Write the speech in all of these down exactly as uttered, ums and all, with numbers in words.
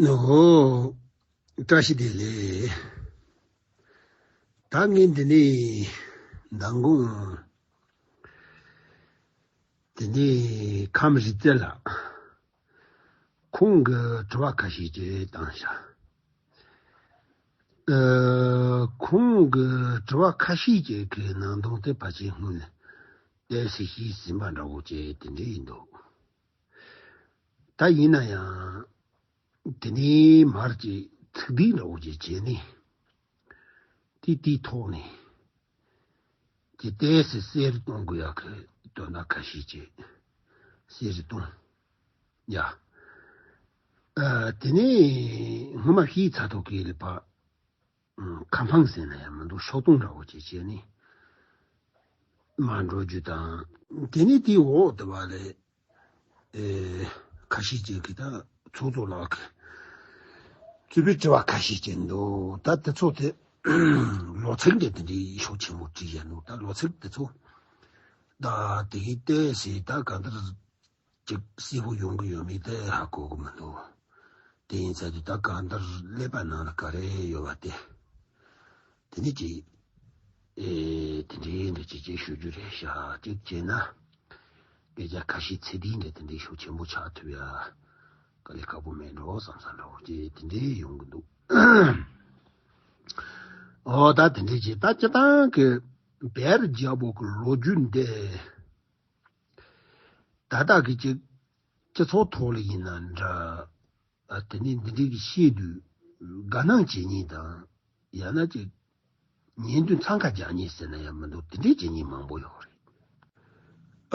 ནོ། བཀྲ་ཤིས་བདེ་ལེགས། ད་ངས་འདི་ནས་མདང་དགོང་དེ་ནས་ཁམས་རི་རྩེ་ལ་ཁོང་གི་དྲི་བ་ཁ་ཤས་ཅིག་བཏང་ཤག་ཨ། ཁོང་གི་དྲི་བ་ཁ་ཤས་ཅིག་གི་ནང་དོན་དེ་ཕལ་ཆེར་སྔོན་ནས་བལྟས་ཟིན་ཤེས་ཟིན་པ་འདྲ་བོ་ཅིག་དེ་འདྲ་ཡིན་འདུག་ད་ཡིན་ན་ཡང་དེ་ནས་མར་གྱི་ཚིག་སྡུད་འདྲ་བོ་ཅིག་བྱས་ནས་དེ་དེའི་ཐོག་ནས་ཀྱི་ཏོག་ཙམ་གསལ་རུ་གཏོང་དགོས་ཡག་གི་དོན་དག་ཁ་ཤས་ཅིག་གསལ་རུ་གཏོང་ཡ། ཨ། དེ་ནས་སྔོན་མ་བཤད་ཚར་ཐོག་གི་ལས་པ། ཁ་འཕངས་ཟེར་ན་ཡང་མི་འདུག་ཤོག་སྟོང་འདྲ་བོ་ཅིག་བྱས་ནས་མར་འགྲོ་རྒྱུ་དང་། དེ་ནས་དེའི་འོག་དེ་བ་ལས། ཨེ། ཁ་ཤས་ཅིག་གིས་ད་ཚོགས་གཙོ་ལགས་ཀྱིས་རྩོད་པའི་དྲི་བ་ཁ་ཤས་ཅིག་འདུག་ད་དེ་ཚོ་དེ་ལོ་ཚིགས་འདྲ་དེ་འདྲའི་ཤུགས་ཆེན་པོ་བྲིས་ཡ་འདུག་ད་ལོ་ཚིགས་དེ་ཚོ་ད་དེ་གི་ལྟས་ཟེར་ད་ག་འདིར་ཅིག་གསལ་པོ་ཡོང་གི་ཡོད་མེད་དེ་ཧ་གོ་གི་མི་འདུག་དེ་ཡིན་ཙང་དེ་ད་གང་ལྟར་ཀླད་པ་ནང་ལ་ག་རེ་ཡོད་པ་དེ། དེ་ནས་ཅིག་ཨེ། དེ་འདྲའི་འདྲ་ཅིག་ཅིག་ཞུ་རྒྱུ་རེད་ཤག་ཅིག་བྱས་ན། སྐད་ཆ་ཁ་ཤས་ཚིག་སྡུད་འདྲ་དེ་འདྲའི་ཤུགས་ཆེན་པོ་ཆགས་ཐུབ་ཡ། དཀའ་ལས་ཁག་པོ་མེད་འགྲོ་བསམ་བསམ་འདྲ་བོ་ཅིག་དེ་འདྲའི་ཡོང་གི་འདུག་ཨོ་ད་དེ་འདྲའི་ཅིག་ད་སྤྱིར་བཏང་གི་བེར་རྒྱལ་པོ་གི་ལོ་རྒྱུས་འདི། ད་ལྟ་གི་ཅིག་སྤྱི་ཚོགས་ཐོག་ལ་ཡིན་ན་འདྲ། ཨ། དེ་ནས་འདི་འདྲའི་གི་བཤད་དུས་དགའ་སྣང་བྱེད་མཁན་དང་ཡང་ན་ཅིག་ཉན་དུས་འཚང་ཁ་རྒྱག་མཁན་ཟེར་ན་ཡང་མི་འདུག་དེ་འདྲའི་བྱེད་མཁན་མང་པོ་ཡོད་རེད།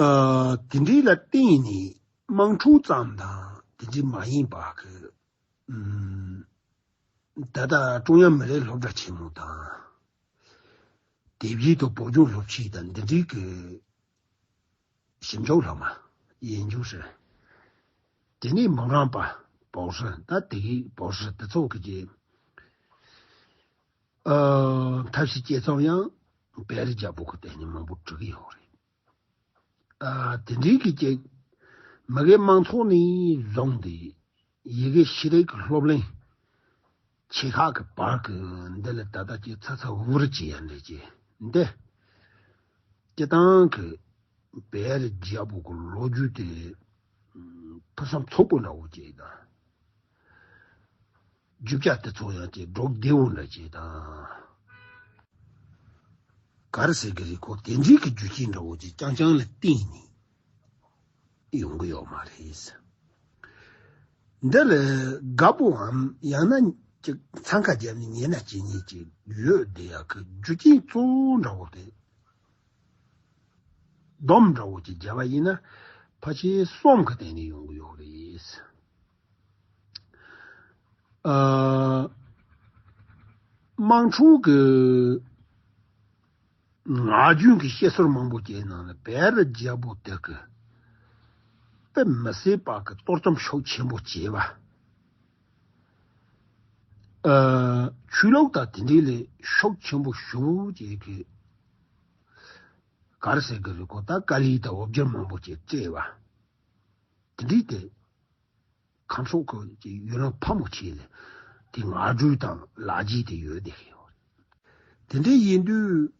ཨ། དེ་འདྲའི་ལ་བརྟེན་ནས་དམངས་ཁྲོད་ཙམ་དང་དེ་འདྲའི་མ་ཡིན་པ་གི། ཨུམ། ད་ལྟ་ཀྲུང་དབྱང་མི་རིགས་སློབ་གྲྭ་ཆེན་མོ་དང་། དེབ་སྐྱེལ་དང་བོད་ལྗོངས་སློབ་ཆེན་དང་འདི་འདྲའི་གི་ཞིབ་འཇུག་སློབ་མ། ཡིན་རྒྱུ་རེད། དེ་ནས་མི་རང་པ། 博士། ད་དེ་གི་博士་དེ་ཚོ་གི་ཅིག་ཨ། ཐབས་ཤེས་སྐྱེད་ཚོགས་ཡང་བེ་རི་རྒྱལ་པོ་གི་སྟེང་ནས་མང་པོ་འབྲི་གི་ཡོད་རེད། ཨ། དེ་འདྲའི་གི་ཅིག་མི་རིགས་དམངས་ཚོགས་ནས་བཟུང་སྟེ་ཡི་གེ་ཤེས་རིག་གི་སློབ་གླིང་ཆེ་ཁག་གི་བར་གི་འདི་ལ་ད་ལྟ་ཅིག་ཚ་ཚ་འུར་བྱེད་ཡ་འདྲ་ཅིག་འདི། སྤྱིར་བཏང་གི་བེ་རི་རྒྱལ་པོ་གི་ལོ་རྒྱུས་དེ་ཕུན་སུམ་ཚོགས་པོ་འདྲ་བོ་ཅིག་དང་། རྒྱུ་ཆ་དེ་ཚོ་ཡང་ཅིག་སྒྲོག་བདེ་བོ་འདྲ་ཅིག་དང་། ག་རེ་ཟེར་གི་རེད། ཁོ་དེ་འདྲའི་གི་རྒྱུ་རྐྱེན་འདྲ་བོ་ཅིག་རྐྱང་རྐྱང་ལ་བརྟེན་ནས་ཡོང་གི་ཡོད་མ་རེད། འདི་ལ་དགའ་པོའམ་ཡང་ན་ཅིག་འཚང་ཁ་བརྒྱབ་ནས་ཉན་ན་བྱེད་མཁན་ཅིག་ཡོད་བསྡད་ཡག་གི་རྒྱུ་རྐྱེན་གཙོ་བོ་འདྲ་བོ་དེ། སྡོམ་འདྲ་བོ་ཅིག་བརྒྱབ་པ་ཡིན་ན་ཕལ་ཆེར་གསུམ་གི་སྟེང་ནས་ཡོང་གི་ཡོད་རེད། ཨ། དམངས་ཁྲོད་ཀྱི་ངག་རྒྱུན་གྱི་བཤད་སྲོལ་མང་པོ་ཅིག་ནང་ལ་བེ་རི་རྒྱལ་པོ་དེ་གི་དཔེ་མི་སྲིད་པ་གི་གཏོར་བཅོམ་ཤུགས་ཆེན་པོ་བྱས་པ། ཨ། ཆོས་ལུགས་དང་དེ་འདྲའི་ལས་ཤུགས་ཆེན་པོ་ཞེ་པོ་ཅིག་གི་ག་རེ་ཟེར་གི་རེད། ཁོ་ད་དཀའ་ལས་དང་འོ་བརྒྱལ་མང་པོ་ཅིག་སྤྲད་པ། དེ་འདྲའི་དེ་ཁམས་ཕྱོགས་ཀྱི་ཡུལ་ལུང་ཕལ་མོ་ཆེ་ལ་དེ་ངག་སྒྲོས་དང་ལག་རྗེས་དེ་ཡོད་བསྡད་ཀྱི་ཡོད་རེད། དེ་འདྲའི་ཡིན་དུས་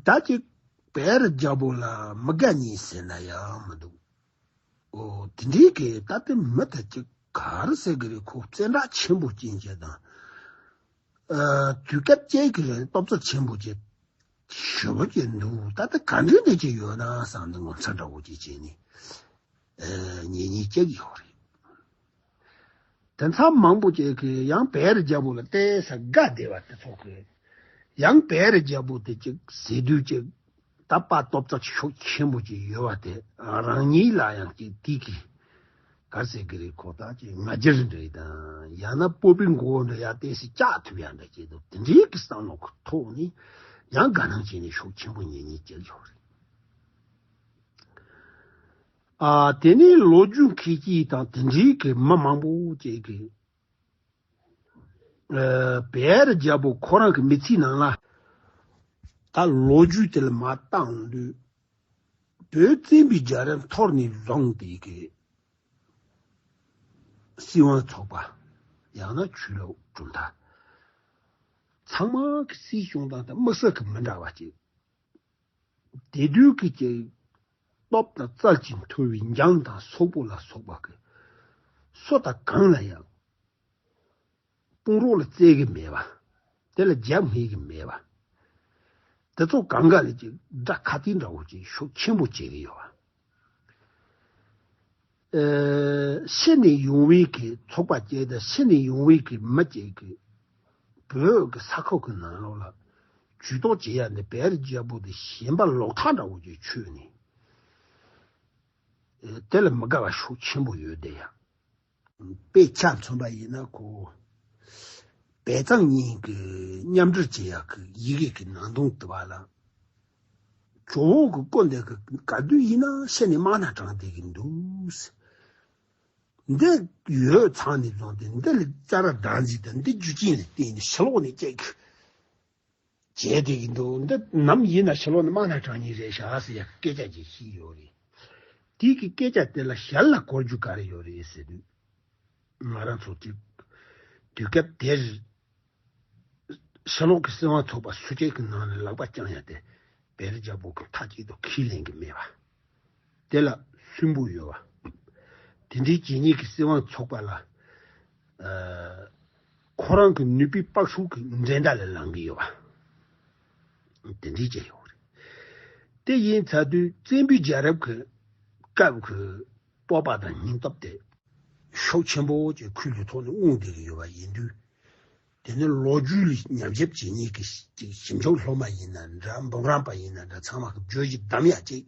ད་ཅིག་བེ་རི་རྒྱལ་པོ་ལ་མི་དགའ་མཁན་ཟེར་ན་ཡང་མི་འདུག་ཨོ། དེ་འདྲའི་གི་ད་ལྟ་མི་དེ་ཅིག་ག་རེ་ཟེར་གི་རེད། ཁོ་བཙན་དྲག་ཆེན་པོ་ཅན་ཅིག་དང་། ཨ། དུས་སྐབས་ཅིག་གི་སྟོབས་རྩལ་ཆེན་པོ་ཅིག་ཞེ་པོ་ཅིག་འདུག་ད་ལྟ་ག་འདྲ་འདྲ་ཅིག་ཡོད་ན་བསམ་ནས་ངོ་མཚར་འདྲ་བོ་ཅིག་བྱས་ནས། ཨ། ཉན་མཁན་ཅིག་ཡོད་རེད། དེ་མཚམས་མང་པོ་ཅིག་གིས་ཡང་བེ་རི་རྒྱལ་པོ་ལ་ཏོག་ཙམ་དགའ་བསྡད་པ་དེ་ཚོ་གིས་ཡང་བེ་རི་རྒྱལ་པོ་དེ་ཅིག་ཟེར་དུས་ཅིག་ད་དཔའ་སྟོབས་རྩལ་ཤུགས་ཆེན་པོ་ཅིག་ཡོད་པ་དེ་རང་ཉིད་ལ་ཡང་ཅིག་དེ་གི་ག་རེ་ཟེར་གི་རེད། ཁོ་ད་ཅིག་ང་རྒྱལ་འདྲ་དང་ཡང་ན་སྤོབས་པའི་མགོ་བོ་འདྲ་ཡར་ཏོག་ཙམ་བཀྱག་ཐུབ་ཡ་འདྲ་ཅིག་འདུག་དེ་འདྲའི་གི་བསམ་བློ་གི་ཐོག་ནས་ཡང་དགའ་སྣང་བྱས་ནས་ཤུགས་ཆེན་པོ་ཉན་མཁན་ཅིག་ཡོད་རེད། ཨ། དེ་ནས་ལོ་རྒྱུས་མཁས་ཅན་དང་དེ་འདྲའི་གི་མི་མང་པོ་ཅིག་གིས། ཨ། བེ་རི་རྒྱལ་པོ་ཁོ་རང་གི་མི་ཚེའི་ནང་ལ་ད་ལོ་རྒྱུས་དེ་ལ་མར་བལྟ་འོང་དུས། བོད་བཙན་པོའི་རྒྱལ་རབས་འཐོར་ནས་བཟུང་སྟེ་གི་སྲིད་དབང་ཚོགས་པ། ཡང་ན་ཆོས་ལུགས་གྲུབ་མཐའ། ཚང་མ་གི་སྲིད་སྐྱོང་སྟངས་དང་དམིགས་བསལ་གི་མི་འདྲ་བ་ཅིག་དེ་དུས་ཀྱི་ཅིག་སྟོབས་དང་རྩལ་གྱིས་མཐོ་བའི་འཇང་དང་སོག་པོ་ལ་སོགས་པ་གི་སུ་དང་གང་ལ་ཡང་དཔུང་རོགས་ལ་བཙལ་གི་མེད་པ། དེ་ལ་རྒྱབ་ངེས་གི་མེད་པ། དེ་ཚོ་གང་ག་ལ་ཅིག་དགྲ་ཁ་གཏད་འདྲ་བོ་ཅིག་ཤུགས་ཆེན་པོ་བྱེད་གི་ཡོད་པ། ཨེ། ཕྱི་ནས་ཡོང་བའི་གི་ཚོགས་པ་བཅས་དང་ཕྱི་ནས་ཡོང་བའི་གི་མི་བཅས་ཀྱི་བོད་ཀྱི་ས་ཁུལ་གྱི་ནང་ལོགས་ལ་ཇུས་གཏོགས་བྱེད་ཡ་འདི་བེ་རི་རྒྱལ་པོ་དེ་ཞེན་པ་ལོག་ལྟ་འདྲ་བོ་ཅིག་ཆོད་ནས། ཨེ། དེ་ལ་མི་དགའ་བ་ཤུགས་ཆེན་པོ་ཡོད་དེ་ཡ། དཔེ་ཆ་མཚོན་པ་ཡིན་ན་ཁོ། བལ་གཙང་གཉིས་ཀྱི་མཉམ་འབྲེལ་བྱེད་ཡག་གི་ཡི་གེ་གི་ནང་དོན་དུ་བ་ལ། ཇོ་བོ་གི་སྐུ་འདི་གི་ག་དུས་ཡིན་ན་ཤི་ནས་དམག་སྣ་དྲངས་བསྡད་ཀྱི་འདུག་འདི་ཡོད་ཚང་ནས་བཟུང་སྟེ་འདི་ལ་ཅ་ར་བདག་འཛིན་དང་འདི་རྒྱུ་རྐྱེན་ལ་བརྟེན་ནས་ཕྱི་ལོགས་ནས་ཅིག་བྱས་བསྡད་ཀྱི་འདུག་འདི་ནམ་ཡིན་ན་ཕྱི་ལོགས་ནས་དམག་སྣ་དྲངས་ཉེན་རེད་ཤག་ཟེར་ཡག་སྐད་ཆ་ཅིག་བཤད་ཡོད་རེད། དེའི་གི་སྐད་ཆ་དེ་ལ་ཞལ་ལ་གོ་རྒྱུ་ག་རེ་ཡོད་རེད་ཟེར་དུས། ང་རང་ཚོ་གཅིག་དུས་སྐབས་དེར་ཕྱི་ལོགས་ཀྱི་སྲིད་དབང་ཚོགས་པ་སུ་གཅིག་གི་ནང་ནས་ལག་པ་བརྐྱང་ཡ་དེ་བེ་རི་རྒྱལ་པོ་གི་མཐའ་གཅིག་ཏུ་ཁས་ལེན་གྱི་མེད་པ། དེ་ལ་སུན་པོ་ཡོད་པ། དེ་འདྲའི་བྱེད་ཉེས་ཀྱི་སྲིད་དབང་ཚོགས་པ་ལ། ཨ། ཁོ་རང་གི་ནུས་པའི་དཔག་ཤུགས་ཀྱི་འགྲན་ཟླ་ལས་ལངས་ཀྱི་ཡོད་པ། དེ་འདྲའི་བྱས་ཡོད་རེད། དེ་ཡིན་ཚར་དུས་བཙན་པོའི་རྒྱལ་རབས་ཀྱི་སྐབས་ཀྱི་སྤོབས་པ་དང་སྙིང་སྟོབས་དེ་ཤུགས་ཆེན་པོ་ཅིག་ཁུལ་གྱི་ཐོག་ནས་དབང་བསྡད་ཀྱི་ཡོད་པ་ཡིན་དུས། དེ་ནི་ལོ་རྒྱུས་ལ་ཉམས་ཞིབ་བྱེད་མཁན་གྱི་ཞིབ་འཇུག་སློབ་མ་ཡིན་ན་འདྲ། འབུམ་རམས་པ་ཡིན་ན་འདྲ། ཚང་མ་གི་བརྗོད་གཞི་བདམས་ཡག་ཅིག་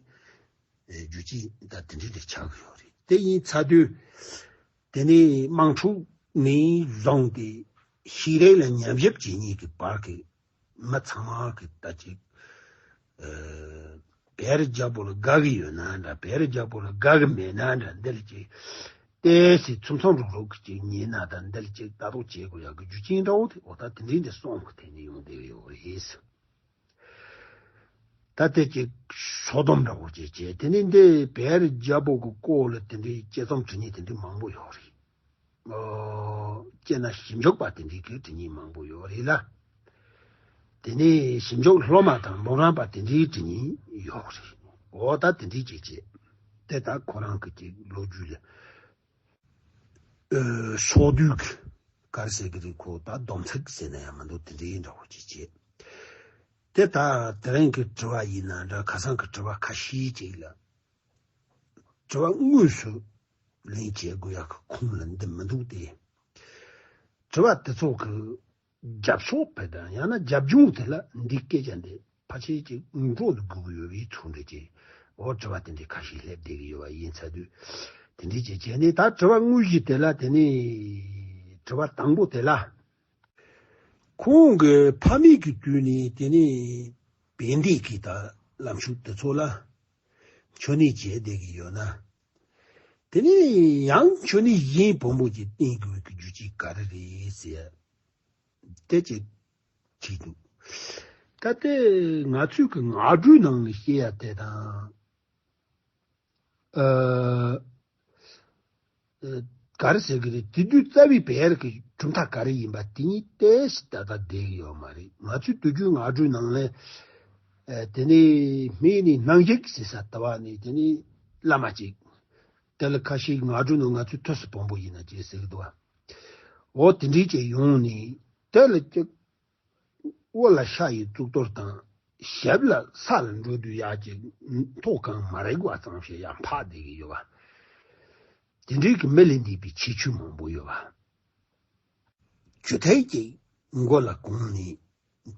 རྒྱུ་རྐྱེན་ད་དེ་འདྲ་རེ་ཆགས་ཀྱི་ཡོད་རེད། དེ་ཡིན་ཚར་དུས། དེ་ནས་དམངས་ཁྲོད་ནས་བཟུང་སྟེ་ཤེས་རིག་ལ་ཉམས་ཞིབ་བྱེད་མཁན་གྱི་བར་གྱི་མི་ཚང་མ་གི་ད་ཅིག་ཨ། བེ་རི་རྒྱལ་པོ་ལ་དགའ་གི་ཡོད་ན་འདྲ། བེ་རི་རྒྱལ་པོ་ལ་དགའ་གི་མེད་ན་འདྲ། འདི་ལ་ཅིག་ཏོག་ཙམ་མཚམས་མཚམས་རུག་རུག་གི་ཅིག་ཉན་ན་ད་འདི་ལ་ཅིག་ལྟ་རྟོག་བྱེད་དགོས་ཡག་གི་རྒྱུ་རྐྱེན་འདྲ་བོ་དེ། འོ་ད་དེ་འདྲའི་འདི་སོང་གི་དེ་ནས་ཡོང་བསྡད་ཡོད་རེད། ད་དེ་ཅིག་ཤོག་སྡོམ་འདྲ་བོ་ཅིག་བྱས། དེ་ནས་འདི་བེ་རི་རྒྱལ་པོ་གི་སྐོར་ལ་དེ་འདྲའི་དཔྱད་རྩོམ་བྲི་མཁན་དེ་འདྲའི་མང་པོ་ཡོད་རེད། ཨོ། དཔྱད་ན་ཞིབ་འཇུག་པ་དེ་འདྲའི་གི་བྲི་མཁན་མང་པོ་ཡོད་རེད་ལ། དེ་ནས་ཞིབ་འཇུག་སློབ་མ་དང་འབུམ་རམས་པ་དེ་འདྲའི་བྲི་མཁན་ཡོད་རེད། འོ་ད་དེ་འདྲའི་ཅིག་བྱས། དེ་ད་ཁོ་རང་གི་ཅིག་ལོ་རྒྱུས་ལ། ཨ། ཕྱོགས་བསྡུས་ཀྱི་ག་རེ་ཟེར་གི་རེད། ཁོ་ད་སྡོམ་ཚིག་ཟེར་ན་ཡང་མི་འདུག་དེ་འདྲའི་འདྲ་བོ་ཅིག་བྱས། དེ་ད་དེ་རིང་གི་དྲི་བ་ཡིན་ན་འདྲ། ཁ་སང་གི་དྲི་བ་ཁ་ཤས་ཅིག་ལ། དྲི་བ་དངོས་སུ་ལན་བྱེད་དགོས་ཡག་གི་ཁུངས་ལ་འདི་མི་འདུག་སྟེ། དྲི་བ་དེ་ཚོ་གི་རྒྱབ་ཕྱོགས་དཔེ་དང་ཡང་ན་རྒྱབ་ལྗོངས་དེ་ལ་འདི་སྐད་ཆ་འདི་ཕལ་ཆེར་ཅིག་འགྲོ་དགོས་ཀྱི་ཡོད་པའི་ཚོད་འདྲ་ཅིག་འོ་དྲི་བ་དེ་འདྲའི་ཁ་ཤས་སླེབས་བསྡད་ཀྱི་ཡོད་པ་ཡིན་ཚར་དུས། དེ་འདྲའི་ཅིག་བྱས་ནས་ད་དྲི་བ་དངོས་གཞི་དེ་ལ། དེ་ནས་དྲི་བ་དང་པོ་དེ་ལ། ཁོང་གི་ཕ་མེས་ཀྱི་དུས་ནས་དེ་ནས་བན་དེ་གི་ད་ལམ་ཕྱོགས་དེ་ཚོ་ལ་འཆམ་མཐུན་བྱས་བསྡད་ཀྱི་ཡོད་ན། དེ་ནས་ཡང་འཆམ་མཐུན་གཞན་བོན་པོ་ཅིག་བསྟེན་དགོས་ཀྱི་རྒྱུ་རྐྱེན་ག་རེ་རེད་ཟེར། དེ་ཅིག་དྲིས་འདུག་ད་ལྟའི་ང་ཚོའི་གི་ངག་སྒྲོས་ནང་ནས་བཤད་ཡ་དེ་དང་། ཨ། ཨ། ག་རེ་ཟེར་གི་རེད། དེ་དུས་རྩ་བའི་བེ་རི་གི་གྲུབ་མཐའ་ག་རེ་ཡིན་པ་དེ་གཉིས་ཏོག་ཙམ་ད་ལྟ་བསྡད་ཀྱི་ཡོད་མ་རེད། ང་ཚོའི་དུས་རྒྱུན་ངག་སྒྲོས་ནང་ལ། ཨ། དེ་ནས་སྨད་ནས་སྣང་བཞིན་ཟེར་ས་ལྟ་བ་ནས། དེ་ནས་བླ་མ་ཅིག་དེ་ལ་ཁ་ཤས་ངག་སྒྲོས་ནང་ང་ཚོའི་ཐོས་སུ་བོན་པོ་ཡིན་ན་ཅིག་ཟེར་གི་འདུག་བ། འོ་དེ་འདྲའི་ཅིག་ཡོང་ནས་དེ་ལ་ཅིག་འོག་ལ་ཤ་ཡི་གཙུག་ཏོར་དང་། ཞབས་ལ་ས་ལ་འགྲོ་དུས་ཡར་གྱི་མཐོ་གང་མ་རེག་པ་ཙམ་ཞིག་ཡར་འཕགས་བསྡད་ཀྱི་ཡོད་པ། དེ་འདྲའི་གི་མི་ལས་འདས་པའི་ཁྱད་ཆོས་མང་པོ་ཡོད་པ། ཇོ་ཐའི་ཅིག་མགོ་ལ་གོན་ནས།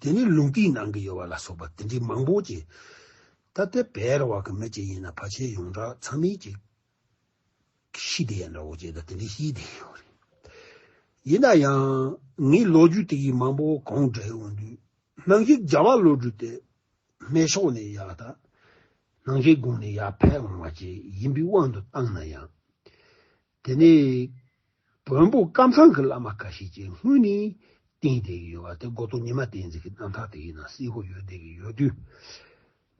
དེ་ནས་ལུང་བསྟན་གནང་གི་ཡོད་པ་ལ་སོགས་པ་དེ་འདྲའི་མང་པོ་ཅིག་ད་ལྟའི་བེ་རི་བ་གི་མི་ཅིག་ཡིན་ན་ཕལ་ཆེར་ཡོངས་གྲགས་ཚང་མས་ཅིག་ཤེས་བསྡད་ཡ་འདྲ་བོ་ཅིག་དང་དེ་འདྲའི་ཤེས་བསྡད་ཡོད་རེད། ཡིན་ན་ཡང་ངས་ལོ་རྒྱུས་དེ་གའི་མང་པོ་གོང་དྲན་ཡོང་དུས། སྣང་བཞིན་རྒྱལ་བ་བློ་གྲོས་དེ་སྨད་ཕྱོགས་ནས་ཡར་ད་སྣང་བཞིན་དགོན་ནས་ཡར་ཕེབས་འོང་བ་ཅིག་ཡིན་པའི་དབང་དུ་བཏང་ན་ཡང་། དེ་ནས་བོན་པོ་ཀམ་ཚང་གི་བླ་མ་ཁ་ཤས་ཅིག་སྔོན་ནས་བསྟེན་བསྡད་ཀྱི་ཡོད་པ་དེ་མགོ་ཐོག་ཉི་མ་བསྟན་འཛིན་གྱི་རྣམ་ཐར་དེ་ཡིན་ན་གསལ་པོ་ཡོད་བསྡད་ཀྱི་ཡོད་དུས།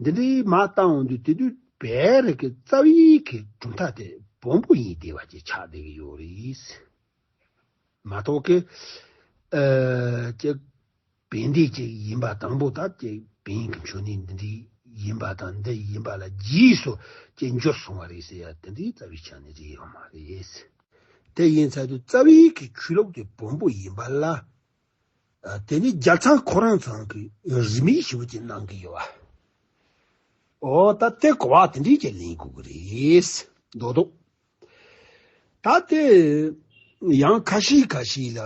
འདི་འདྲའི་མར་བཏང་འོང་དུས་དེ་དུས་བེ་རི་གི་རྩ་བའི་གི་གྲུབ་མཐའ་དེ་བོན་པོ་ཡིན་བསྡད་པ་ཅིག་ཆགས་བསྡད་ཀྱི་ཡོད་རེད། མ་གཏོགས་ཀི་ཨ་ཅིག་བན་དེ་ཅིག་ཡིན་པ་དང་པོ་ད་ཅིག་བན་གྱི་མཆོད་གནས་འདི་འདྲའི་ཡིན་པ་དང་འདི་ཡིན་པ་ལ་རྗེས་སུ་ཅིག་འགྱུར་སོང་བ་རེད་ཟེར་ཡ་དེ་འདྲའི་རྩ་བའི་ཆ་ནས་རེད་ཡོད་མ་རེད། དེ་ཡིན་ཚར་དུས་རྩ་བའི་གི་ཆོས་ལུགས་དེ་བོན་པོ་ཡིན་པ་ལ། ཨ་དེ་ནི་རྒྱལ་ཚང་ཁོ་རང་ཚང་གི་རིས་མེད་ཞེ་པོ་ཅིག་གནང་གི་ཡོད་པ། ཨོ་ད་དེ་གོ་བ་དེ་འདྲའི་ཅིག་ལེན་དགོས་ཀྱི་རེད། མདོག་མདོག་ད་དེ་ཡང་ཁ་ཤས་ཁ་ཤས་ལ་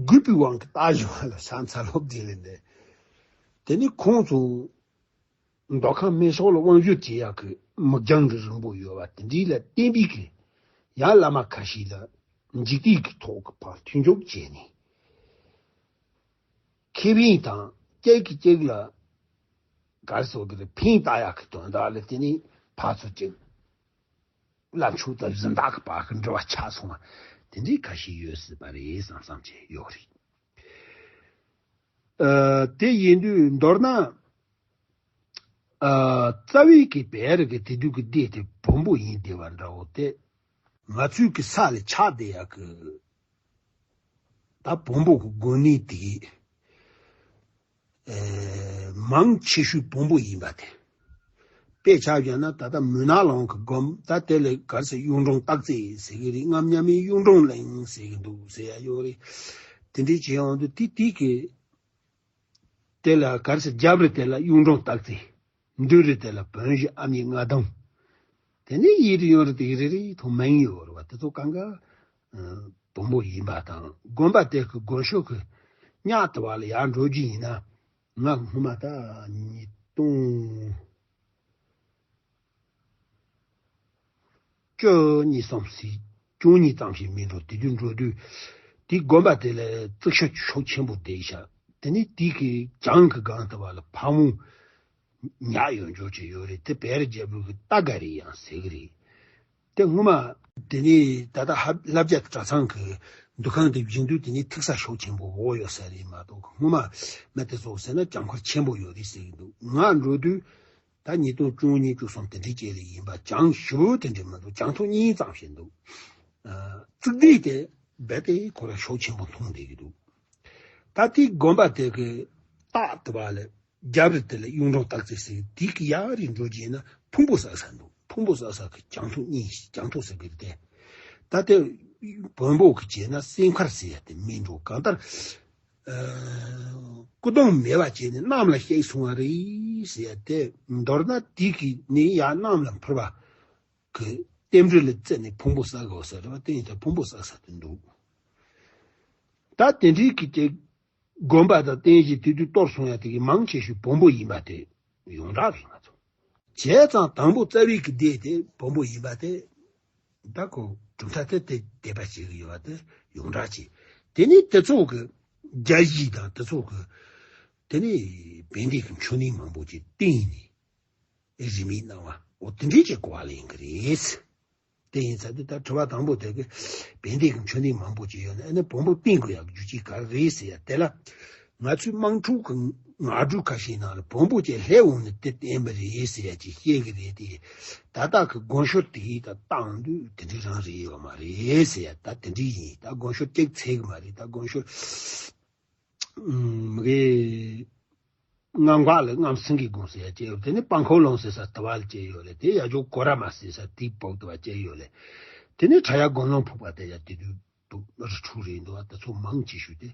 གུས་པའི་དབང་གིས་ལྟ་བཞིན་པ་ལ་ཤ་ཚ་སློབ་དེ་ལས་འདས། དེ་ནི་ཁོང་ཚོ་མདོ་ཁམས་སྨད་ཕྱོགས་ལ་དབང་བསྒྱུར་བྱེད་ཡག་གི་མིག་རྒྱང་གི་རིང་པོ་ཡོད་པ་དེ་འདྲའི་ལ་བརྟེན་པའི་གི་ཡང་བླ་མ་ཁ་ཤས་ལ་འཇིག་རྟེན་གྱི་ཐོག་གི་ཕར་མཐུན་འཇོག་བྱས་ནས། ཁེ་ཕན་དང་གཅིག་གིས་གཅིག་ལ་ག་རེ་ཟེར་དགོས་རེད། ཕན་བཏགས་ཡག་གི་དོན་དག་ལ་དེ་ནི་ཕར་ཚུར་གཅིག་བླ་མཆོད་དང་གཟི་མདའ་གི་བར་གྱི་འབྲེལ་བ་ཆགས་སོང་བ་དེ་འདྲའི་ཁ་ཤས་ཡོད་སྲིད་པ་རེད་བསམ་བསམ་བྱས་ཡོད་རེད། ཨ་དེ་ཡིན་དུས་མདོར་ན། ཨ་རྩ་བའི་གི་བལ་རི་གི་དེ་དུས་ཀྱི་སྡེ་དེ་བོན་པོ་ཡིན་བསྡད་པ་འདྲ་བོ་དེ། ང་ཚོའི་གི་ས་ལ་ཆགས་བསྡད་ཡག་གི་ད་བོན་པོ་གི་དགོན་གནས་དེ་ཨེ་མང་ཆེ་ཤོས་བོན་པོ་ཡིན་པ་དེ། དཔེ་ཆ་བཞག་ན་ད་ལྟ་མུན་ནག་ལུང་གི་དགོན་ད་དེ་ལ་ག་རེ་ཟེར་གཡུང་དྲུང་སྟག་རྩེ་ཟེར་གི་རེད། རྔ་མ་མིན་གཡུང་དྲུང་གླིང་ཟེར་གི་འདུག་ཟེར་ཡ་ཡོད་རེད། དེ་འདྲའི་བྱེད་ཡོང་དུས་དེ་དེ་གི་དེ་ལ་ག་རེ་ཟེར། རྒྱབ་རི་དེ་ལ་གཡུང་དྲུང་སྟག་རྩེ། མདུན་རི་དེ་ལ་བོན་བཞི་ཨ་མྱེས་རྔ་ལྡུམ། དེ་ནས་གཡས་རི་གཡོན་རི་དེ་གི་རེ་རེ་ཐོག་མིང་ཡོད་རེད་བ། དེ་ཚོ་གང་ག་ཨ་བོན་པོ་ཡིན་པ་དང་། དགོན་པ་དེ་གི་དགོན་ཤོག་གི་གཉགས་དེ་བ་ལ་ཡར་འགྲོ་རྒྱུ་ཡིན་ན། ང་སྔོན་མ་ད་ཉིས་སྟོང་བཅུ་གཉིས་ཙམ་ཞིག་བཅུ་གཉིས་ཙམ་ཞིག་མིན་འགྲོ། དེ་དུས་འགྲོ་དུས་དེའི་དགོན་པ་དེ་ལ་རྩིག་ཤོག་ཤོག་ཆེན་པོ་བསྡད་ཤག་དེ་ནས་དེའི་གི་གྱང་གི་སྒང་དེ་བ་ལ་ཕ་བོང་ཉག་ཡོད་འཇོག་ཅིག་ཡོད་རེད། དེ་བལ་རི་རྒྱལ་པོའི་གི་རྟ་སྒ་རེད་ཡང་ཟེར་གི་རེད། དེ་སྔོན་མ་དེ་ནས་ད་ལྟ་ཧ་བླ་བྱ་གྲྭ་ཚང་གི་འདུ་ཁང་དེ་བཞེངས་དུས་དེ་ནས་ཐིག་ས་ཤོག་ཆེན་པོ་འོག་ཡོད་ས་རེད་མ་གཏོགས། སྔོན་མ་མི་དེ་ཚོ་ཟེར་ན་གྱང་ཁོལ་ཆེན་པོ་ཡོད་རེད་ཟེར་གི་འདུག་ང་འགྲོ་དུས་ད་ཉིས་སྟོང་བཅུ་གཉིས་བཅུ་གསུམ་དེ་འདྲའི་རྗེས་ལ་ཡིན་པ། གྱང་ཞེ་པོ་དེ་འདྲ་མི་འདུག་གྱང་ཐོག་གཉིས་ཙམ་ཞིག་འདུག་ཨ་རྩིག་སྡེ་དེ་རྦད་དེ་ཁོ་རང་ཤོག་ཆེན་པོ་མཐོང་བསྡད་ཀྱི་འདུག་ད་དེའི་དགོན་པ་དེ་གི་ལྟག་དེ་བ་ལ་རྒྱབ་རི་དེ་ལ་གཡུང་དྲུང་སྟག་རྩེ་ཟེར། དེ་གི་ཡར་རི་འགྲོ་རྗེས་ན་ཕུང་པོ་བསགས་ས་འདུག་ཕུང་པོ་བསགས་ས་གི་གྱང་ཐོག་གཉིས། གྱང་ཐོག་ཟེར་གི་རེད་དེ། ད་དེ་བོན་པོ་གི་བྱས་ན་སེམས་ཁར་ཟེར་ཡ་དེ་མིན་འགྲོ། གང་ལྟར་ཨ་སྐུ་གདུང་མེད་པ་བྱས་ནས་གནམ་ལ་གཤེགས་སོང་བ་རེད་ཟེར་ཡ་དེ། མདོར་ན་དེ་གི་ནས་ཡར་གནམ་ལ་འཕུར་བ་གི་རྟེན་འབྲེལ་ལ་བརྩིས་ནས་ཕུང་པོ་བསགས་དགོས་ས་རེད་བ། དེ་ཡིན་ད་ཕུང་པོ་བསགས་ས་དེ་འདུག་ད་དེ་འདྲའི་གི་དེ་དགོན་པ་དང་རྟེན་གཞི་དེ་དུས་གཏོར་སོང་ཡ་དེ་གི་མང་ཆེ་ཤོས་བོན་པོ་ཡིན་པ་དེ་ཡོངས་གྲགས་རེད་ང་ཚོ། བྱས་ཙང་དང་པོ་རྩ་བའི་གི་སྡེ་དེ་བོན་པོ་ཡིན་པ་དེ། ད་ཁོ་གྲུབ་མཐའ་དེ་དེ་དད་པ་བྱེད་གི་ཡོད་པ་དེ་ཡོངས་གྲགས་བྱས། དེ་ནས་དེ་ཚོ་གི་རྒྱལ་གཞིས་དང་དེ་ཚོ་གི་དེ་ནས་བན་དེ་གི་མཆོད་གནས་མང་པོ་ཅིག་བཏིང་ནས་རིས་མེད་གནང་བ། འོ་དེ་འདྲའི་ཅིག་གོ་བ་ལེན་གི་རེད། དེ་ཡིན་ཙང་དེ་ད་དྲི་བ་དང་པོ་དེ་གི་བན་དེ་གི་མཆོད་གནས་མང་པོ་ཅིག་ཡོད་ན་ཨ་ནི་བོན་པོ་བཏིང་དགོས་ཡག་རྒྱུ་ཅིག་ག་རེ་རེད་ཟེར་ཡ་དེ་ལ། ང་ཚོའི་དམངས་ཁྲོད་ཀྱི་ངག་སྒྲོས་ཁ་ཤས་ནང་ལ་བོན་པོ་ཅིག་སླེབས་འོང་ནས་དེ་བསྟན་པ་རེད་ཟེར་ཡ་ཅིག་བཤད་གི་རེད་དེ། ད་ལྟ་གི་དགོན་ཤོར་དེ་ད་བཏང་དུས་དེ་འདྲ་རང་རེད་ཡོད་མ་རེད་ཟེར་ཡ། ད་དེ་འདྲ་ཡིན། ད་དགོན་ཤོར་ཅིག་ཚད་གི་མ་རེད། ད་དགོན་ཤོར་མི་གེ་རྔམ་འགག་ལ་རྔམ་སེང་གེ་དགོན་ཟེར་ཡ་ཅིག་ཡོད། དེ་ནས་སྤང་ཁོག་ལུང་ཟེར་ས་དེ་བ་ལ་ཅིག་ཡོད་རེད། དེ་ཡ་ཇོ་གོ་ར་མ་ཟེར་ས་དེའི་བོག་དེ་བ་ཅིག་ཡོད་རེད། དེ་ནས་ཁྲ་ཡ་དགོན་ལུང་ཕུག་པ་དེ་ཡ་དེ་དུས། འདུག་རི་ཁྲོད་རེད་འདུག་བ། དེ་ཚོ་མང་ཆེ་ཤོས་དེ་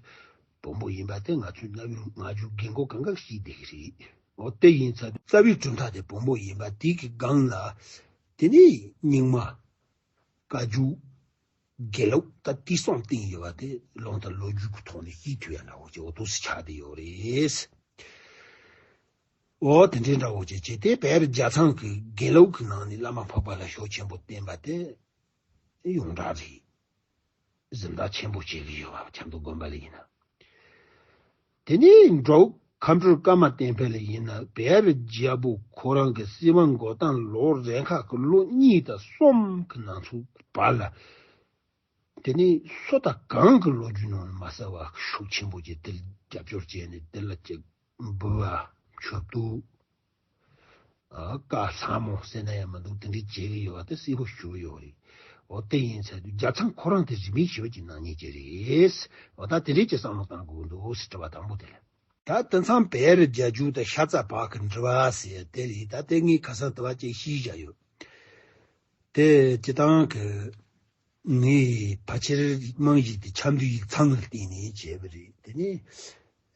བོན་པོ་ཡིན་པ་དེ་ང་ཚོའི་གནའ་བོའི་ང་ཚོའི་རྒན་གོག་གང་ག་ཤེས་བསྡད་ཀྱི་རེད། འོ་དེ་ཡིན་ཙང་རྩ་བའི་གྲུབ་མཐའ་དེ་བོན་པོ་ཡིན་པ་དེ་གི་སྒང་ལ་དེ་ནས་རྙིང་མ་བཀའ་བརྒྱུད་དགེ་ལུགས་ད་དེ་གསུམ་བསྟན་ཡོད་པ་དེ་ལུང་དང་ལོ་རྒྱུས་ཀྱི་ཐོག་ནས་ཤེས་ཐུབ་ཡ་འདྲ་བོ་ཅིག་འོ་འདུག་སེ་ཆགས་བསྡད་ཡོད་རེད། འོ་དེ་འདྲའི་འདྲ་བོ་ཅིག་བྱས་ཏེ་བལ་རྒྱལ་ཚང་གི་དགེ་ལུགས་ཀྱི་ནང་ནས་བླ་མ་འཕགས་པ་ལ་ཤུགས་ཆེན་པོ་བསྟེན་པ་དེ་ཡོངས་གྲགས་རེད། གཟེངས་རྟགས་ཆེན་པོ་བྱེད་ཀྱི་ཡོད་པ་ཆབ་མདོ་དགོན་པ་ལ་ཡིན་ན། དེ་ནས་འབྲུག་མཁའ་འགྲོ་ཀརྨ་བསྟན་འཕེལ་ལ་ཡིན་ན་བལ་རྒྱལ་པོ་ཁོ་རང་གི་སྲིད་དབང་འགོ་སྟངས་ལོ་རེ་ཁག་གི་ལོ་གཉིས་དང་གསུམ་གི་ནང་ཚུད་བར་ལ། དེ་ནས་སུ་དང་གང་གི་ལོ་རྒྱུས་ནང་ལ་མ་གསལ་བ་ཤུགས་ཆེན་པོ་ཅིག་དེ་ལ་རྒྱབ་སྐྱོར་བྱས་ནས་དེ་ལ་ཅིག་འབུལ་བ་མཆོད་གཏོར། ཨ་བཀའ་ལྷ་མོ་ཟེར་ན་ཡང་མི་འདུག་དེ་འདྲའི་བྱེད་ཀྱི་ཡོད་པ་དེ་གསལ་པོ་ཞུ་གི་ཡོད་རེད། འོ་དེ་ཡིན་ཚད་དུས་རྒྱལ་ཚང་ཁོ་རང་དེ་རིས་མེད་ཞི་བའི་གི་ནག་ཉེས་ཅན་རེད། འོ་ད་དེ་འདྲས་ཀྱི་བསམ་བློ་བཏང་དགོས་འདུག་ཟེར། དྲི་བ་དང་པོ་དེ་ལ། ད་དེང་སང་བེ་རི་རྒྱལ་རྒྱུད་དང་ཤ་ཚ་བག་གི་འབྲེལ་བ་ཟེར་དེ་རེད། ད་དེ་ངས་ཁ་སང་དུ་བ་ཅིག་ཤེས་བཞག་ཡོད། དེ་སྤྱི་བཏང་གི་ངས་ཕལ་ཆེར་རྨང་གཞི་དེ་ཆབ་མདོའི་ཡིག་ཚང་ལ་བརྟེན་ནས་བྱས་པ་རེད། དེ་ནས་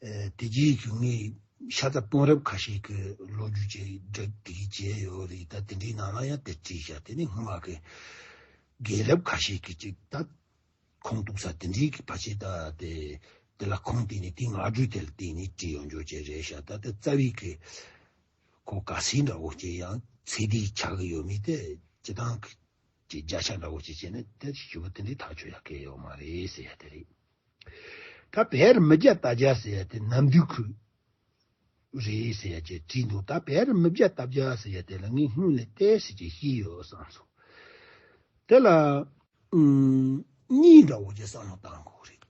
ཨ་དེ་རྗེས་ཀྱི་ངས་ཤ་ཚ་དཔོན་རབས་ཁ་ཤས་ཀྱི་ལོ་རྒྱུས་ཅིག་སྒྲིག་དེ་གི་བྱས་ཡོད་རེད། ད་དེ་འདྲའི་ནང་ལ་ཡང་དེ་བྲིས་བཞག་དེ་ནས་སྔོན་མ་གི་རྒན་རབས་ཁ་ཤས་ཀྱི་ཅིག་ད་ཁུངས་གཏུགས་ས་དེ་འདྲའི་གི་ཕལ་ཆེར་ད་དེ་དེ་ལ་ཁུངས་བཏུགས་ནས་དེའི་ངག་རྒྱུན་དེ་ལ་བརྟེན་ནས་བྲིས་ཡོང་རྒྱུ་ཅིག་རེད་ཤག་ད་དེ་རྩ་བའི་གི་གོ་ག་སྲིད་འདྲ་བོ་ཅིག་ཡང་ཚད་ལྡན་ཆགས་ཀྱི་ཡོད་མེད་དེ་སྤྱི་བཏང་གི་ཅིག་བརྒྱ་ཆ་འདྲ་བོ་ཅིག་བྱས་ན་དེ་ཞུ་བ་དེ་འདྲའི་ཐག་ཆོད་ཡག་གི་ཡོད་མ་རེད་ཟེར་ཡ་དེ་རེད། ད་བེ་རི་མི་བརྒྱ་ལྟ་བརྒྱ་ཟེར་ཡ་དེ་ནམ་དུས་ཁུལ་རེད་ཟེར་ཡ་ཅིག་བྲིས་འདུག་ད་བེ་རི་མི་བརྒྱ་ལྟ་བརྒྱ་ཟེར་ཡ་དེ་ལ་ངས་སྔོན་ལ་ཏོག་ཙམ་ཅིག་ཤེས་ཡོད་བསམ་སོང་། དེ་ལ་ཨུམ་གཉིས་འདྲ་བོ་ཅིག་བསམ་བློ་བཏང་དགོས་རེད།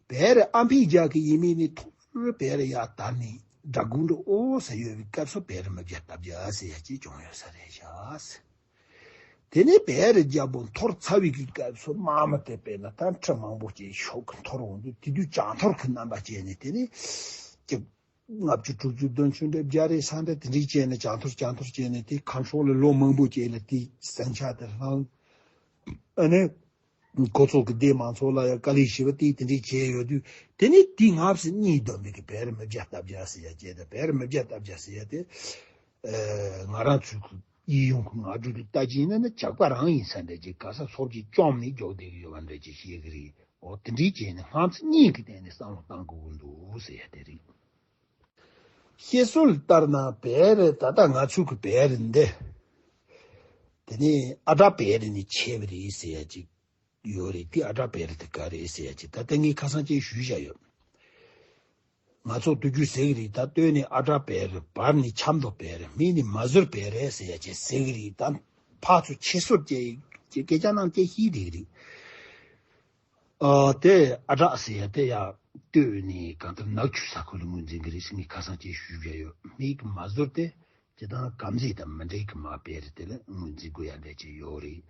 བེ་རི་ཨམ་ཕིག་རྒྱལ་གྱི་ཡིན་མིན་ནི་ཐོག་བེ་རི་ཡར་དར་ནས་དགྲ་དགུང་འདྲ་འོ་ཟེར་ཡོད་པའི་སྐབས་སུ་བེ་རི་མི་བརྒྱ་ལྟ་བརྒྱ་ཟེར་ཡ་ཅིག་བྱུང་ཡོད་ས་རེད་ཤག་དེ་ནས་བེ་རི་རྒྱལ་པོ་འཐོར་ཚར་བའི་གི་སྐབས་སུ་དམག་མི་དེ་དཔེར་ན་ད་ཁྲི་མང་པོ་ཅིག་ཤོག་གི་འཐོར་འོང་དུས་དེ་དུས་བྱང་འཐོར་གྱི་རྣམ་པ་བྱས་ནས་དེ་ནས་ཅིག་ལྔ་བཅུ་དྲུག་ཅུ་བདུན་ཅུ་འདྲ་བརྒྱ་རེ་ས་འདྲ་དེ་འདྲའི་བྱས་ནས་བྱང་འཐོར་བྱང་འཐོར་བྱས་ནས་དེ་ཁམས་ཕྱོགས་ལ་ལོ་མང་པོ་བྱས་ལ་དེའི་ཟིང་ཆ་དེ་ལངས། ཨ་ནི། ཁོ་ཚོ་གི་སྡེ་མང་ཚོགས་ལ་ཡང་དཀའ་ལས་ཞེ་པོ་དེ་དེ་འདྲས་བྱས་ཡོད་དུས་དེ་ནས་དེའི་སྔ་ཕྱི་གཉིས་བསྡོམས་པའི་གི་བེ་རི་མི་བརྒྱ་ལྟ་བརྒྱ་ཟེར་ཡ་བྱས་ཏེ་བེ་རི་མི་བརྒྱ་ལྟ་བརྒྱ་ཟེར་ཡ་དེ། ཨ་ང་རང་ཚོའི་གི་ཡིད་ཡོང་གི་ངག་རྒྱུན་དུ་ལྟ་ཅི་ཡིན་ན་ནི་ཇག་པ་རང་ཡིན་ས་འདྲ་ཅིག་ག་ས་སོར་གྱིས་བཅོམ་ནས་རྒྱུག་བསྡད་ཀྱི་ཡོད་པ་འདྲ་ཅིག་ཤེས་ཀྱི་རེད། འོ་དེ་འདྲས་བྱས་ནས་སྔ་ཕྱི་གཉིས་ཀྱི་སྟེང་ནས་བསམ་བློ་བཏང་དགོས་ཀྱི་འདུག་ཟེར་ཡ་དེ་རེད། བཤད་སྲོལ་ལྟར་ན་བེ་རི་ད་ལྟ་ང་ཚོའི་གི་བེ་རི་འདི། དེ་ནས་ཨ་བྲག་བེ་རི་ནས་ཆད་པ་རེད་ཟེར་ཡ་ཅིག་ཡོད་རེད། དེ་ཨ་བྲག་བེ་རི་དེ་ག་རེད་ཟེར་ཡ་ཅིག་ད་ལྟ་ངས་ཁ་སང་ཅིག་ཞུས་བཞག་ཡོད། ང་ཚོ་དུས་རྒྱུན་ཟེར་གི་རེད། ད་སྟོད་ནས་ཨ་བྲག་བེ་རི། བར་ནས་ཆབ་མདོ་བེ་རི། སྨད་ནས་མ་ཟུར་བེ་རི་ཟེར་ཡ་ཅིག་ཟེར་གི་རེད། ད་ཕར་ཚུར་ཁྱད་གསོད་ཅིག་ཅིག་སྐད་ཆ་ནང་ཅིག་ཤེས་བསྡད་གི་རེད། ཨ་དེ་ཨ་བྲག་ཟེར་ཡ་དེ་ཡང་སྟོད་ནས་གང་ལྟར་ནག་ཆུ་ས་ཁུལ་ལ་ངོས་འཛིན་གྱི་རེད་ཟེར་ངས་ཁ་སང་ཅིག་ཞུས་བཞག་ཡོད། སྨད་ཀྱི་མ་ཟུར་དེ་སྤྱིར་བཏང་དཀར་མཛེས་དང་མི་འབྲལ་གྱི་མ་བེ་རི་དེ་ལ་ངོས་འཛིན་དགོས་ཡ་འདྲ་ཅིག་ཡོད་རེད།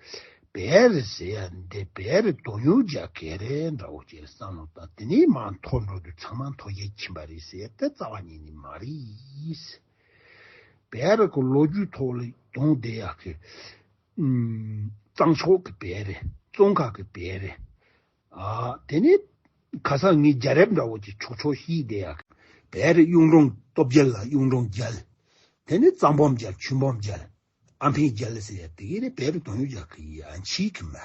བེ་རི་ཟེར་ཡ་འདི་བེ་རི་དོན་ཡོད་རྒྱ་གལ་རེད་འདྲ་བོ་ཅིག་བསམ་བློ་བཏང་། དེ་ནས་མར་མཐོ་འགྲོ་དུས་ཚང་མ་མཐོ་རྒྱལ་ཕྱིན་པ་རེད་ཟེར་ཡ་དེ་རྩ་བ་ཉིད་ནས་མ་རེད། བེ་རི་གི་ལོ་རྒྱུས་ཐོག་ལ་དོན་བསྡད་ཡག་གི་ཨུམ། གཙང་ཕྱོགས་ཀྱི་བེ་རི། ཙོང་ཁ་གི་བེ་རི། ཨ་དེ་ནས་ཁ་སང་ངས་རྒྱལ་རབས་འདྲ་བོ་ཅིག་ཆོག་ཆོག་ཤེས་བསྡད་ཡག་གི་བེ་རི་གཡུང་དྲུང་སྟོབས་རྒྱལ་ལ་གཡུང་དྲུང་རྒྱལ། དེ་ནས་གཙང་འབུམ་རྒྱལ། ཆོས་འབུམ་རྒྱལ། ཨ་འཕན་རྒྱལ་ཟེར་ཡ་དེ་གི་རེད། བེ་རི་དོན་ཡོད་རྒྱ་གི་ཡན་ཆད་གི་མ།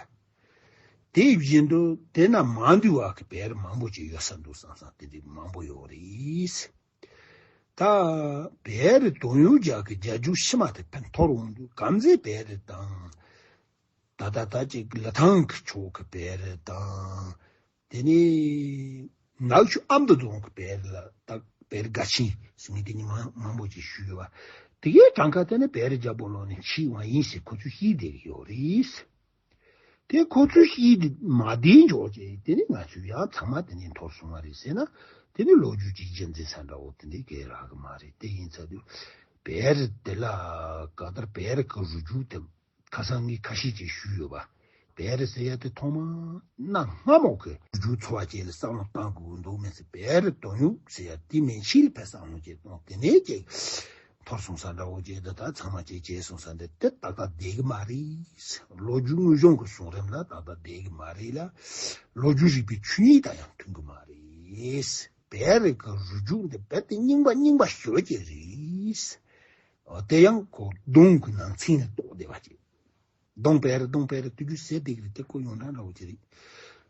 དེ་བཞིན་དུ་དེ་ན་མ་འདུས་པ་གི་བེ་རི་མང་པོ་ཅིག་ཡོད་ས་འདུག་བསམ་བསམ་དེ་འདྲའི་མང་པོ་ཡོད་རེད། ད་བེ་རི་དོན་ཡོད་རྒྱ་གི་རྒྱལ་རྒྱུད་ཕྱི་མ་དེ་ཕན་ཐོར་འོང་དུས་དཀར་མཛེས་བེ་རི་དང་། ད་ད་ད་ཅིག་ལི་ཐང་གི་ཕྱོགས་ཀྱི་བེ་རི་དང་། དེ་ནས་ནག་ཆུ་ཨ་མདོ་རྫོང་གི་བེ་རི་ལ་ད་བེ་རི་དགའ་ཆེན་ཟེར་ནས་དེ་ཉིན་མང་མང་པོ་ཅིག་ཞུས་ཡོད་པ། དེ་གའི་གྲངས་ཀ་དེ་ནི་བེ་རི་རྒྱལ་པོ་ལོ་ནས་ཕྱིས་པ་ཡིན་ཟེར་ཁོ་ཚོས་ཤེས་བསྡད་ཀྱི་ཡོད་རེད། དེ་ཁོ་ཚོས་ཤེས་བསྡད་མ་བསྡད་འཇོག་བྱས་དེ་ནི་ང་ཚོས་ཡང་ཚང་མ་དེ་ནས་འཐོར་སོང་བ་རེད་ཟེར་ན། དེ་ནི་ལོ་རྒྱུས་ཀྱི་རྒྱུན་འཛིན་ས་འདྲ་བོ་དེ་འདྲའི་གས་རག་གི་མ་རེད། དེ་ཡིན་ཚར་དུས་བེ་རི་དེ་ལ་གང་ལྟར་བེ་རི་གི་རུ་རྒྱུད་དེ། ཁ་སང་ངས་ཁ་ཤས་ཅིག་ཞུས་ཡོད་པ། བེ་རི་ཟེར་ཡ་དེ་ཐོག་མ་གནའ་སྔ་མོ་གི་རྒྱུ་འཚོ་བ་ཅིག་ལ་བསམ་བློ་བཏང་དགོས་འདུག་མེད་ཟེར། བེ་རི་དོན་ཡོད་ཟེར་ཡ་དེ་མིན་ཕྱིར་ཕེ་བསམ་བློ་ཅིག་གཏོང་དེ་ནས་ཅིག་འཐོར་སོང་ས་འདྲ་བོ་ཅིག་འདི་ད་ཚང་མ་ཅིག་བྱས་སོང་ས་འདི་དེ་ཏག་ཏག་བསྡད་གི་མ་རེད། ལོ་རྒྱུས་དངོས་བྱུང་གི་བྱུང་རིམ་ལ་ཏག་ཏག་བསྡད་གི་མ་རེད་ལ། ལོ་རྒྱུས་རིག་པའི་ཆོས་ཉིད་དང་ཡང་མཐུན་གི་མ་རེད། བེ་རི་གི་རུ་རྒྱུད་འདི་རྦད་དེ་རྙིང་པ་རྙིང་པ་ཞེ་པོ་ཅིག་རེད། འོ་དེ་ཡང་ཁོ་གདོང་གི་ནང་ཚན་ལ་གཏོགས་བསྡད་པ་ཅིག་གདོང་བེ་རི་གདོང་བེ་རི་དུས་རྒྱུན་ཟེར་བསྡད་ཀྱི་རེད། དེ་ཁོ་ཡོངས་གྲགས་འདྲ་བོ་ཅིག་རེད།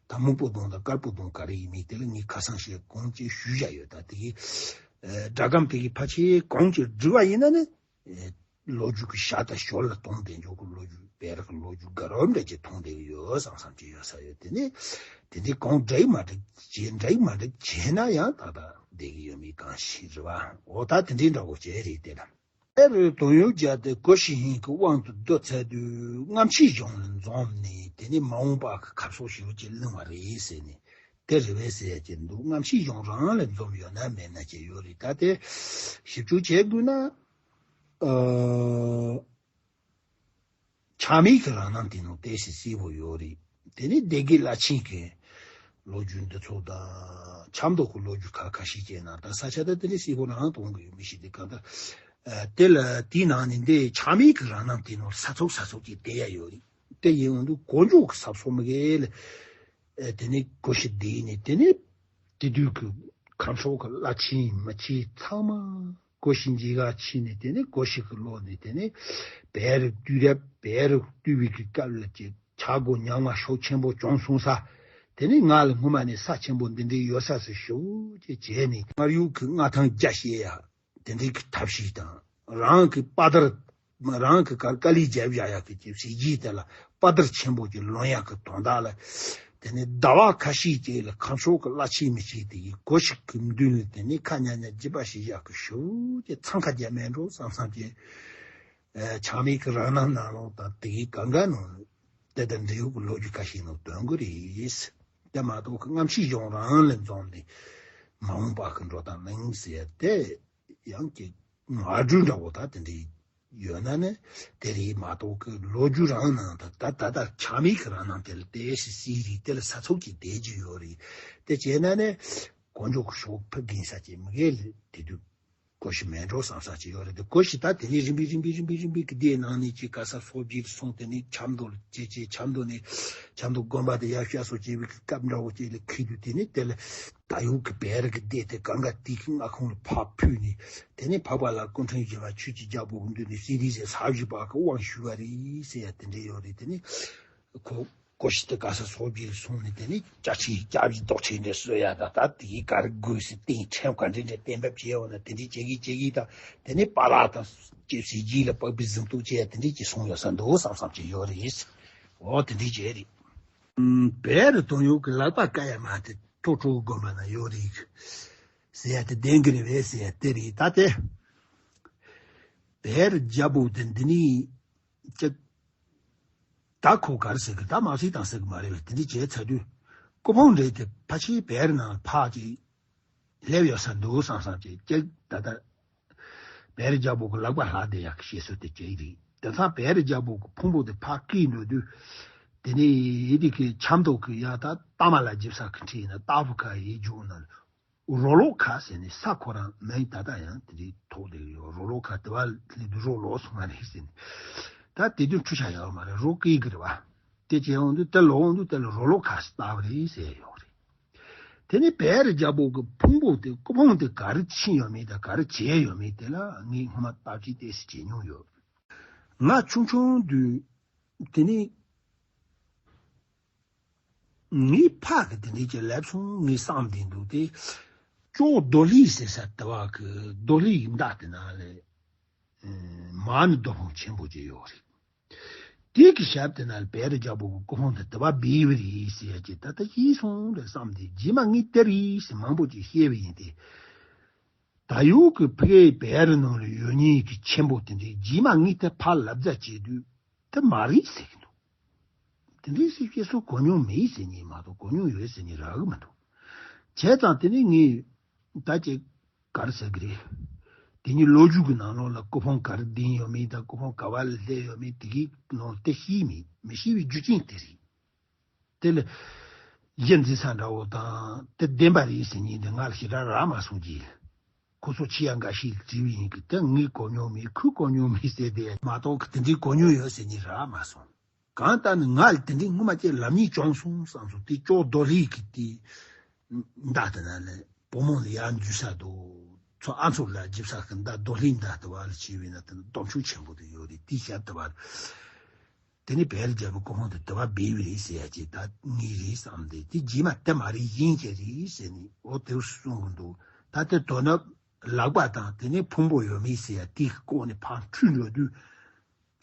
ད་སྨུག་པོ་གདོང་དང་དཀར་པོ་གདོང་ག་རེ་ཡིན་མིན་དེ་ལ་ངས་ཁ་སང་ཞིག་གོང་ཅིག་ཞུས་བཞག་ཡོད། ད་དེ་གི་སྒྲ་སྒམ་དེ་གི་ཕལ་ཆེར་གོང་ཅིག་བསྒྲིགས་པ་ཡིན་ན་ནི། ལོ་རྒྱུས་ཀྱི་ཞར་དང་ཞོར་ལ་གཏོང་བསྡད་འཇོག་གི་ལོ་རྒྱུས་བེ་རི་གི་ལོ་རྒྱུས་དགའ་རབ་འདྲ་ཅིག་མཐོང་བསྡད་ཀྱི་ཡོད་བསམ་བསམ་ཅིག་ཡོད་ས་ཡོད། དེ་ནི་དེ་འདྲའི་གོང་འདྲ་ཡི་མ་འདྲ་བྱས་འདྲ་ཡི་མ་འདྲ་བྱས་ན་ཡང་ད་ལྟ་བསྡད་ཀྱི་ཡོད་མེད་གང་ཤེས་རེད་བ། འོ་ད་དེ་འདྲའི་འདྲ་བོ་བྱས་རེད་དེ་ལ། བེ་རི་དོན་ཡོད་རྒྱ་དེ་གོ་ཤི་ཧིན་གྱི་དབང་དུ་བསྡུ་ཚར་དུས་རྔམ་ཆེའི་གཞུང་ལ་འཛོམས་ནས་དེ་ནི་མ་འོངས་པ་གི་ཁ་ཕྱོགས་ཞེ་པོ་ཅིག་བླངས་པ་རེད་ཟེར་ནས་དེ་རེད་པས་ཟེར་ཡ་ཅིག་འདུག་རྔམ་ཆེའི་གཞུང་རང་ལ་འཛོམས་ཡོད་ན་མེད་ན་ཅིག་ཡོད་རེད། ད་དེ་ཞིབ་འཇུག་བྱེད་དགོས་ན། ཨ། ཆགས་མེད་ཀྱི་རང་སྣང་དེ་ནང་ཏོག་ཙམ་གསལ་པོ་ཡོད་རེད། དེ་ནས་སྡེ་དགེ་བླ་ཆེན་གྱི་ལོ་རྒྱུས་འདི་ཚོ་དང་ཆབ་མདོ་གི་ལོ་རྒྱུས་ཁ་ཁ་ཤས་ཀྱི་ནང་ད་ས་ཆ་ད་དེ་ནས་གསལ་པོ་རང་མཐོང་གི་ཡོད་མི་ཞིག་དེ་གང་ལྟར། ཨ། དེ་ལ་དེའི་ནང་ནས་འདི་ཆགས་མེད་ཀྱི་རང་སྣང་དེ་ནང་ས་ཚུགས་ས་ཚུགས་ཀྱི་བསྡད་ཡ་ཡོད་རེད། དེ་ཡིན་འོང་དུས་དཀོན་མཆོག་གི་ས་ཚོགས་མི་གེ་ལ། ཨ། དེ་ནས་སྒོ་ཕྱི་བསྡད་ནས་དེ་ནས་དེ་དུས་ཀྱི་ཁམས་ཕྱོགས་ཀྱི་བླ་ཆེན་མི་ཆེན་ཚང་མ་སྒོ་ཕྱི་མཇལ་ཁ་ཕྱིན་ནས་དེ་ནས་སྒོ་ཕྱི་གི་ལོག་ནས་དེ་ནས་བེ་རི་དུས་རབས་བེ་རི་དུས་བིག་གི་སྐབས་ལ་ཅིག་ཆག་སྒོ་ཉམ་ང་ཤུགས་ཆེན་པོ་བྱུང་སོང་ས། དེ་ནས་ང་ལ་སྔོན་མ་ནས་ས་ཆེན་པོ་འདི་འདྲའི་ཡོད་ས་སུ་ཞུ་ཅེས་བྱས་ནས་སྔར་ཡོད་ཀྱི་མངའ་ཐང་རྒྱ་བཤད་ཡ་དེ་འདྲའི་གི་ཐབས་ཤེས་དང་རང་གི་དཔའ་དར། རང་གི་གར་དཀའ་ལས་བརྒྱབ་བཞག་ཡག་གི་ཅིག་གཟི་བརྗིད་དེ་ལ་དཔའ་དར་ཆེན་པོ་ཅིག་ལོན་ཡག་གི་དོན་དག་ལ། དེ་ནས་ཟླ་བ་ཁ་ཤས་ཅིག་ལ་ཁམས་ཕྱོགས་ཀྱི་བླ་ཆེན་མི་ཆེན་དེ་ཡི་སྒོ་ཕྱི་གི་མདུན་ལ་དེ་ནས་ཁ་ཉག་ཉག་རྒྱུད་པ་ཞིག་བཞག་གི་ཞུ་ཅེས་འཚང་ཁ་རྒྱ་མེད་འགྲོ་བསམ་བསམ་ཅིག་ཨ། ཆགས་མེད་ཀྱི་རང་སྣང་ནང་ལོགས་དང་དེའི་གང་ག་ནང་དེ་དང་འབྲེལ་ཡོད་ཀྱི་ལོ་རྒྱུས་ཁ་ཤས་ནང་དོན་གྱི་རེད། དེ་མ་གཏོགས་ཀྱི་རྔམ་ཤིང་གཞུང་རང་ལ་འཛོམས་ནས་མ་འོངས་པ་གི་འགྲོ་སྟངས་གླེང་ཟེར་དེ་ཡང་གི་ང་སྒྲོས་འདྲ་བོ་ད་དེ་འདྲའི་ཡོད་ན་ནི་དེ་རེད་མ་གཏོགས་ཀྱི་ལོ་རྒྱུས་རང་ནང་ད་ད་ད་ད་ཆགས་མེད་ཀྱི་རང་སྣང་དེ་ལ་དེ་སི་སི་རེད། དེ་ལ་ས་ཚུགས་ཀྱི་དེ་རྒྱུ་ཡོད་རེད། དེ་བྱས་ན་ནི་དཀོན་མཆོག་གི་ཤོག་ཕུ་གིན་ས་ཅིག་མི་གེ་ལ་དེ་དུས། གོ་ཤི་མེད་འགྲོ་བསམ་བསམ་ཅིག་ཡོད་རེད་དེ། གོ་ཤི་ད་དེ་ནས་རིམ་པས་རིམ་པས་རིམ་པས་རིམ་པས་ཀྱི་དེའི་ནང་ནས་ཅིག་ག་ས་སོ་བརྒྱད་སོང་། དེ་ནས་ཆབ་མདོ་ལ་ཅེ་ཅེ་ཆབ་མདོ་ནས་ཆབ་མདོ་དགོན་པ་དེ་ཡར་བཤད་སོ་ཅེ་བའི་གི་སྐབས་འདྲ་བོ་ཅིག་ལ་ཁེལ་དུས། དེ་ནས་དེ་ལ་ད་ཡོད་ཀྱི་བེ་རི་གི་སྡེ་དེ་གང་ག་དེའི་གི་མངའ་ཁོངས་ལ་ཕར་ཕུད་ནས། དེ་ནས་འཕགས་པ་ལ་སྐུ་ཕྲེང་བཞི་པ་ཆོས་ཀྱི་རྒྱལ་པོ་འདུས་ནས་སི་རི་ཟེར་ས་བཞི་པ་གི་དབང་ཞུས་པ་རེད་ཟེར་ཡ་དེ་འདྲ་ཡོད་རེད། དེ་ནས་ཁོ། གོ་ཤི་དེ་ག་ས་སོ་བརྒྱད་སོང་ནས་དེ་ནས་བཅའ་ཁྲིམས་རྒྱ་བཞི་ལྡོག་ཕྲན་འདྲ་བཟོས་ཡ་ད་ད་དེའི་གར་དགོས་སི་སྟེང་ཁྲིམས་ག་འདྲ་འདྲ་གཏན་འབེབས་བྱས་ཡོད་ན་དེ་འདྲ་བྱེད་གི་བྱེད་གི་ད་དེ་ནས་པཱ་ལགས་དང་སྐྱེས་སི་རྗེས་ལ་དཔག་པའི་གཟེངས་བསྟོད་བྱས་ཡ་དེ་འདྲ་ཅིག་སོང་ཡོད་ས་འདུག་བསམ་བསམ་ཅིག་ཡོད་རེད། འོ་དེ་འདྲ་བྱས་རེད། བེ་རི་དོན་ཡོད་གི་ལག་པ་བཀའ་ཡ་མ་དེ་ཐོག་ཁྲོ་དགོན་པ་ན་ཡོད་རེད་ཟེར་ཡ་དེ་བདེན་གི་རེད་བས་ཟེར་ཡ་དེ་རེད་ད་དེ། བེ་རི་རྒྱལ་པོ་དེ་འདི་ནི་ཅིག་ད་ཁོ་ག་རེ་ཟེར་གི་ད་མ་སྲིད་དང་ཟེར་གི་མ་རེད་བས། དེ་འདྲ་བྱས་ཚར་དུས་སྐུ་ཕུང་རེད་དེ་ཕ་ཆེ་བེ་རི་ནང་ཕ་ཅིག་སླེབས་ཡོད་ས་འདུག་བསམ་བསམ་ཅིག་ཅིག་ད་ལྟ་བེ་རི་རྒྱལ་པོ་གི་ལག་པ་ལྷག་བསྡད་ཡག་གི་བཤད་སྲོལ་དེ་ཅིག་རེད། དེ་ཚང་བེ་རི་རྒྱལ་པོ་གི་ཕུང་པོ་དེ་ཕ་བསྐྱིས་འགྲོ་དུས། དེ་ནས་ཡི་དེ་གི་ཆབ་མདོ་གི་ཡ་ད་ཏ་མ་ལ་ཇི་བསགས་གི་ཁྲིད་ཡིན་ན་ཏ་བུ་ཁ་ཡི་རྒྱུག་ན། རོ་ལོ་ཁ་ཟེར་ནས་ས་ཁོ་རང་མིང་ད་ལྟ་ཡང་དེ་འདྲའི་ཐོག་ལས་ཡོད། རོ་ལོ་ཁ་དེ་བ་ལས་དུ་རོ་ལོ་སོང་བ་རེད་ཟེར་ནས། ད་དེ་དུས་འཁྲུ་ཆ་ཡོད་མ་རེད། རོ་སྐད་གི་རེད་བ། དེ་བྱས་འོང་དུས་དེ་ལོ་འོང་དུས་དེ་ལ་རོ་ལོ་ཁ་ཟེར་ལྟ་བ་རེད་ཟེར་ཡོད་རེད། དེ་ནས་བེ་རི་རྒྱལ་པོ་གི་ཕུང་པོ་དེ་སྐུ་ཕུང་དེ་ག་རེ་ཕྱིན་ཡོད་མེད་དང་ག་རེ་བྱས་ཡོད་མེད་དེ་ལ་ངས་སྔོན་མ་བརྟག་དཔྱད་ཏོག་ཙམ་བྱེད་མྱོང་ཡོད། ང་ཆུང་ཆུང་དུས་དེ་ནས། ངའི་ཕ་གི་དེ་འདྲའི་ཅིག་ལབ་སོང་ངས་བསམ་བསྡད་འདུག་སྟེ། ཅོག་རྡོ་ལི་ཟེར་ས་དེ་བ་གི་རྡོ་ལི་ཡི་མདའ་དེ་ན་ལས། མ་ཎི་རྡོ་ཕུང་ཆེན་པོ་ཅིག་ཡོད་རེད། དེ་གི་ཞབས་དེ་ན་ལས་བེ་རི་རྒྱལ་པོ་གི་སྐུ་ཕུང་དེ་དེ་བ་སྦས་པ་རེད་ཟེར་ཡ་ཅིག་ད་ལྟ་ཤེས་སོང་རེད་བསམ་སྟེ་རྗེས་མ་ངས་དེ་རེད་ཟེར་མང་པོ་ཅིག་བཤད་པ་ཡིན་ཏེ། ད་ཡོད་ཀྱི་ཕ་གིའི་བེ་རི་ནང་ལ་ཡོད་མཁན་གྱི་ཆེན་པོ་དེ་འདྲའི་རྗེས་མ་ངས་དེ་ཕར་ལབ་རྩ་བྱེད་དུས་དེ་མ་རེད་ཟེར་གྱི་འདུག་དེ་འདྲའི་སྲིད་སྐྱེ་སོ་གོ་མྱོང་མེད་ཟེར་མཁན་མ་གཏོགས་གོ་མྱོང་ཡོད་ཟེར་མཁན་རག་གི་མི་འདུག་བྱས་ཙང་དེ་ནས་ངས་ད་ཅིག་ག་རེ་ཟེར་གི་རེད། དེ་ཉིད་ལོ་རྒྱུས་ཀྱི་ནང་ལོགས་ལ་སྐུ་ཕུང་ག་རེ་ལྡིང་ཡོད་མེད་དང་སྐུ་ཕུང་ག་བ་ལ་སླེབས་ཡོད་མེད་དེ་གའི་ནང་དེ་ཤེས་མེད། མི་ཤེས་པའི་རྒྱུ་རྐྱེན་དེ་རེད། དེ་ལ་གཞི་འཛིན་ས་འདྲ་བོ་དང་དེ་བདེན་པ་རེད་ཟེར་མཁན་དེ་ང་ལ་ཞེ་དྲག་རག་མ་སོང་གི། ཁོ་ཚོ་ཆེ་ཡ་འགའ་ཞིག་དྲིས་པ་ཡིན་གི་དེ་ངས་གོ་མྱོང་མེད་ཁོས་གོ་མྱོང་མེད་ཟེར་དེ་མ་གཏོགས་གི་དེ་འདྲའི་གོ་མྱོང་ཡོད་ཟེར་མཁན་རག་མ་སོང་། གང་ལྟར་ནི་ང་ལ་དེ་འདྲའི་སྔོན་མ་ཅིག་ལབ་མཁན་བྱུང་སོང་བསམ་སོང་། དེ་ཅོག་རྡོ་ལི་གི་དེ་མདའ་དེ་ན་ལས་བུ་མོ་ལ་ཡར་འཇུ་ས་དོ། ཚོ་ཨ་མཚོ་ལ་འཇུ་ས་གི་མདའ་རྡོ་ལི་མདའ་དེ་བ་ལ་བྱས་པས་ན་དེ་ན་སྡོམ་ཆུང་ཆེན་པོ་དེ་ཡོད་རེད། དེའི་ཞབས་དེ་བ་ལ། དེ་ནས་བེ་རི་རྒྱལ་པོའི་སྐུ་ཕུང་དེ་དེ་བ་སྦས་པ་རེད་ཟེར་ཡ་ཅིག་ད་ངས་རེད་བསམ་སྟེ་དེ་རྗེས་མ་དེ་མ་རེད་གཞན་ཅིག་རེད་ཟེར་ནས་འོ་དེ་གསུང་གི་འདུག་ད་དེ་དོ་ནུབ་ལག་པ་དང་དེ་ནས་ཕུང་པོ་ཡོད་མེད་ཟེར་ཡ་དེ་གི་སྐོར་ནས་ཕར་འཁྲུལ་འགྲོ་དུས།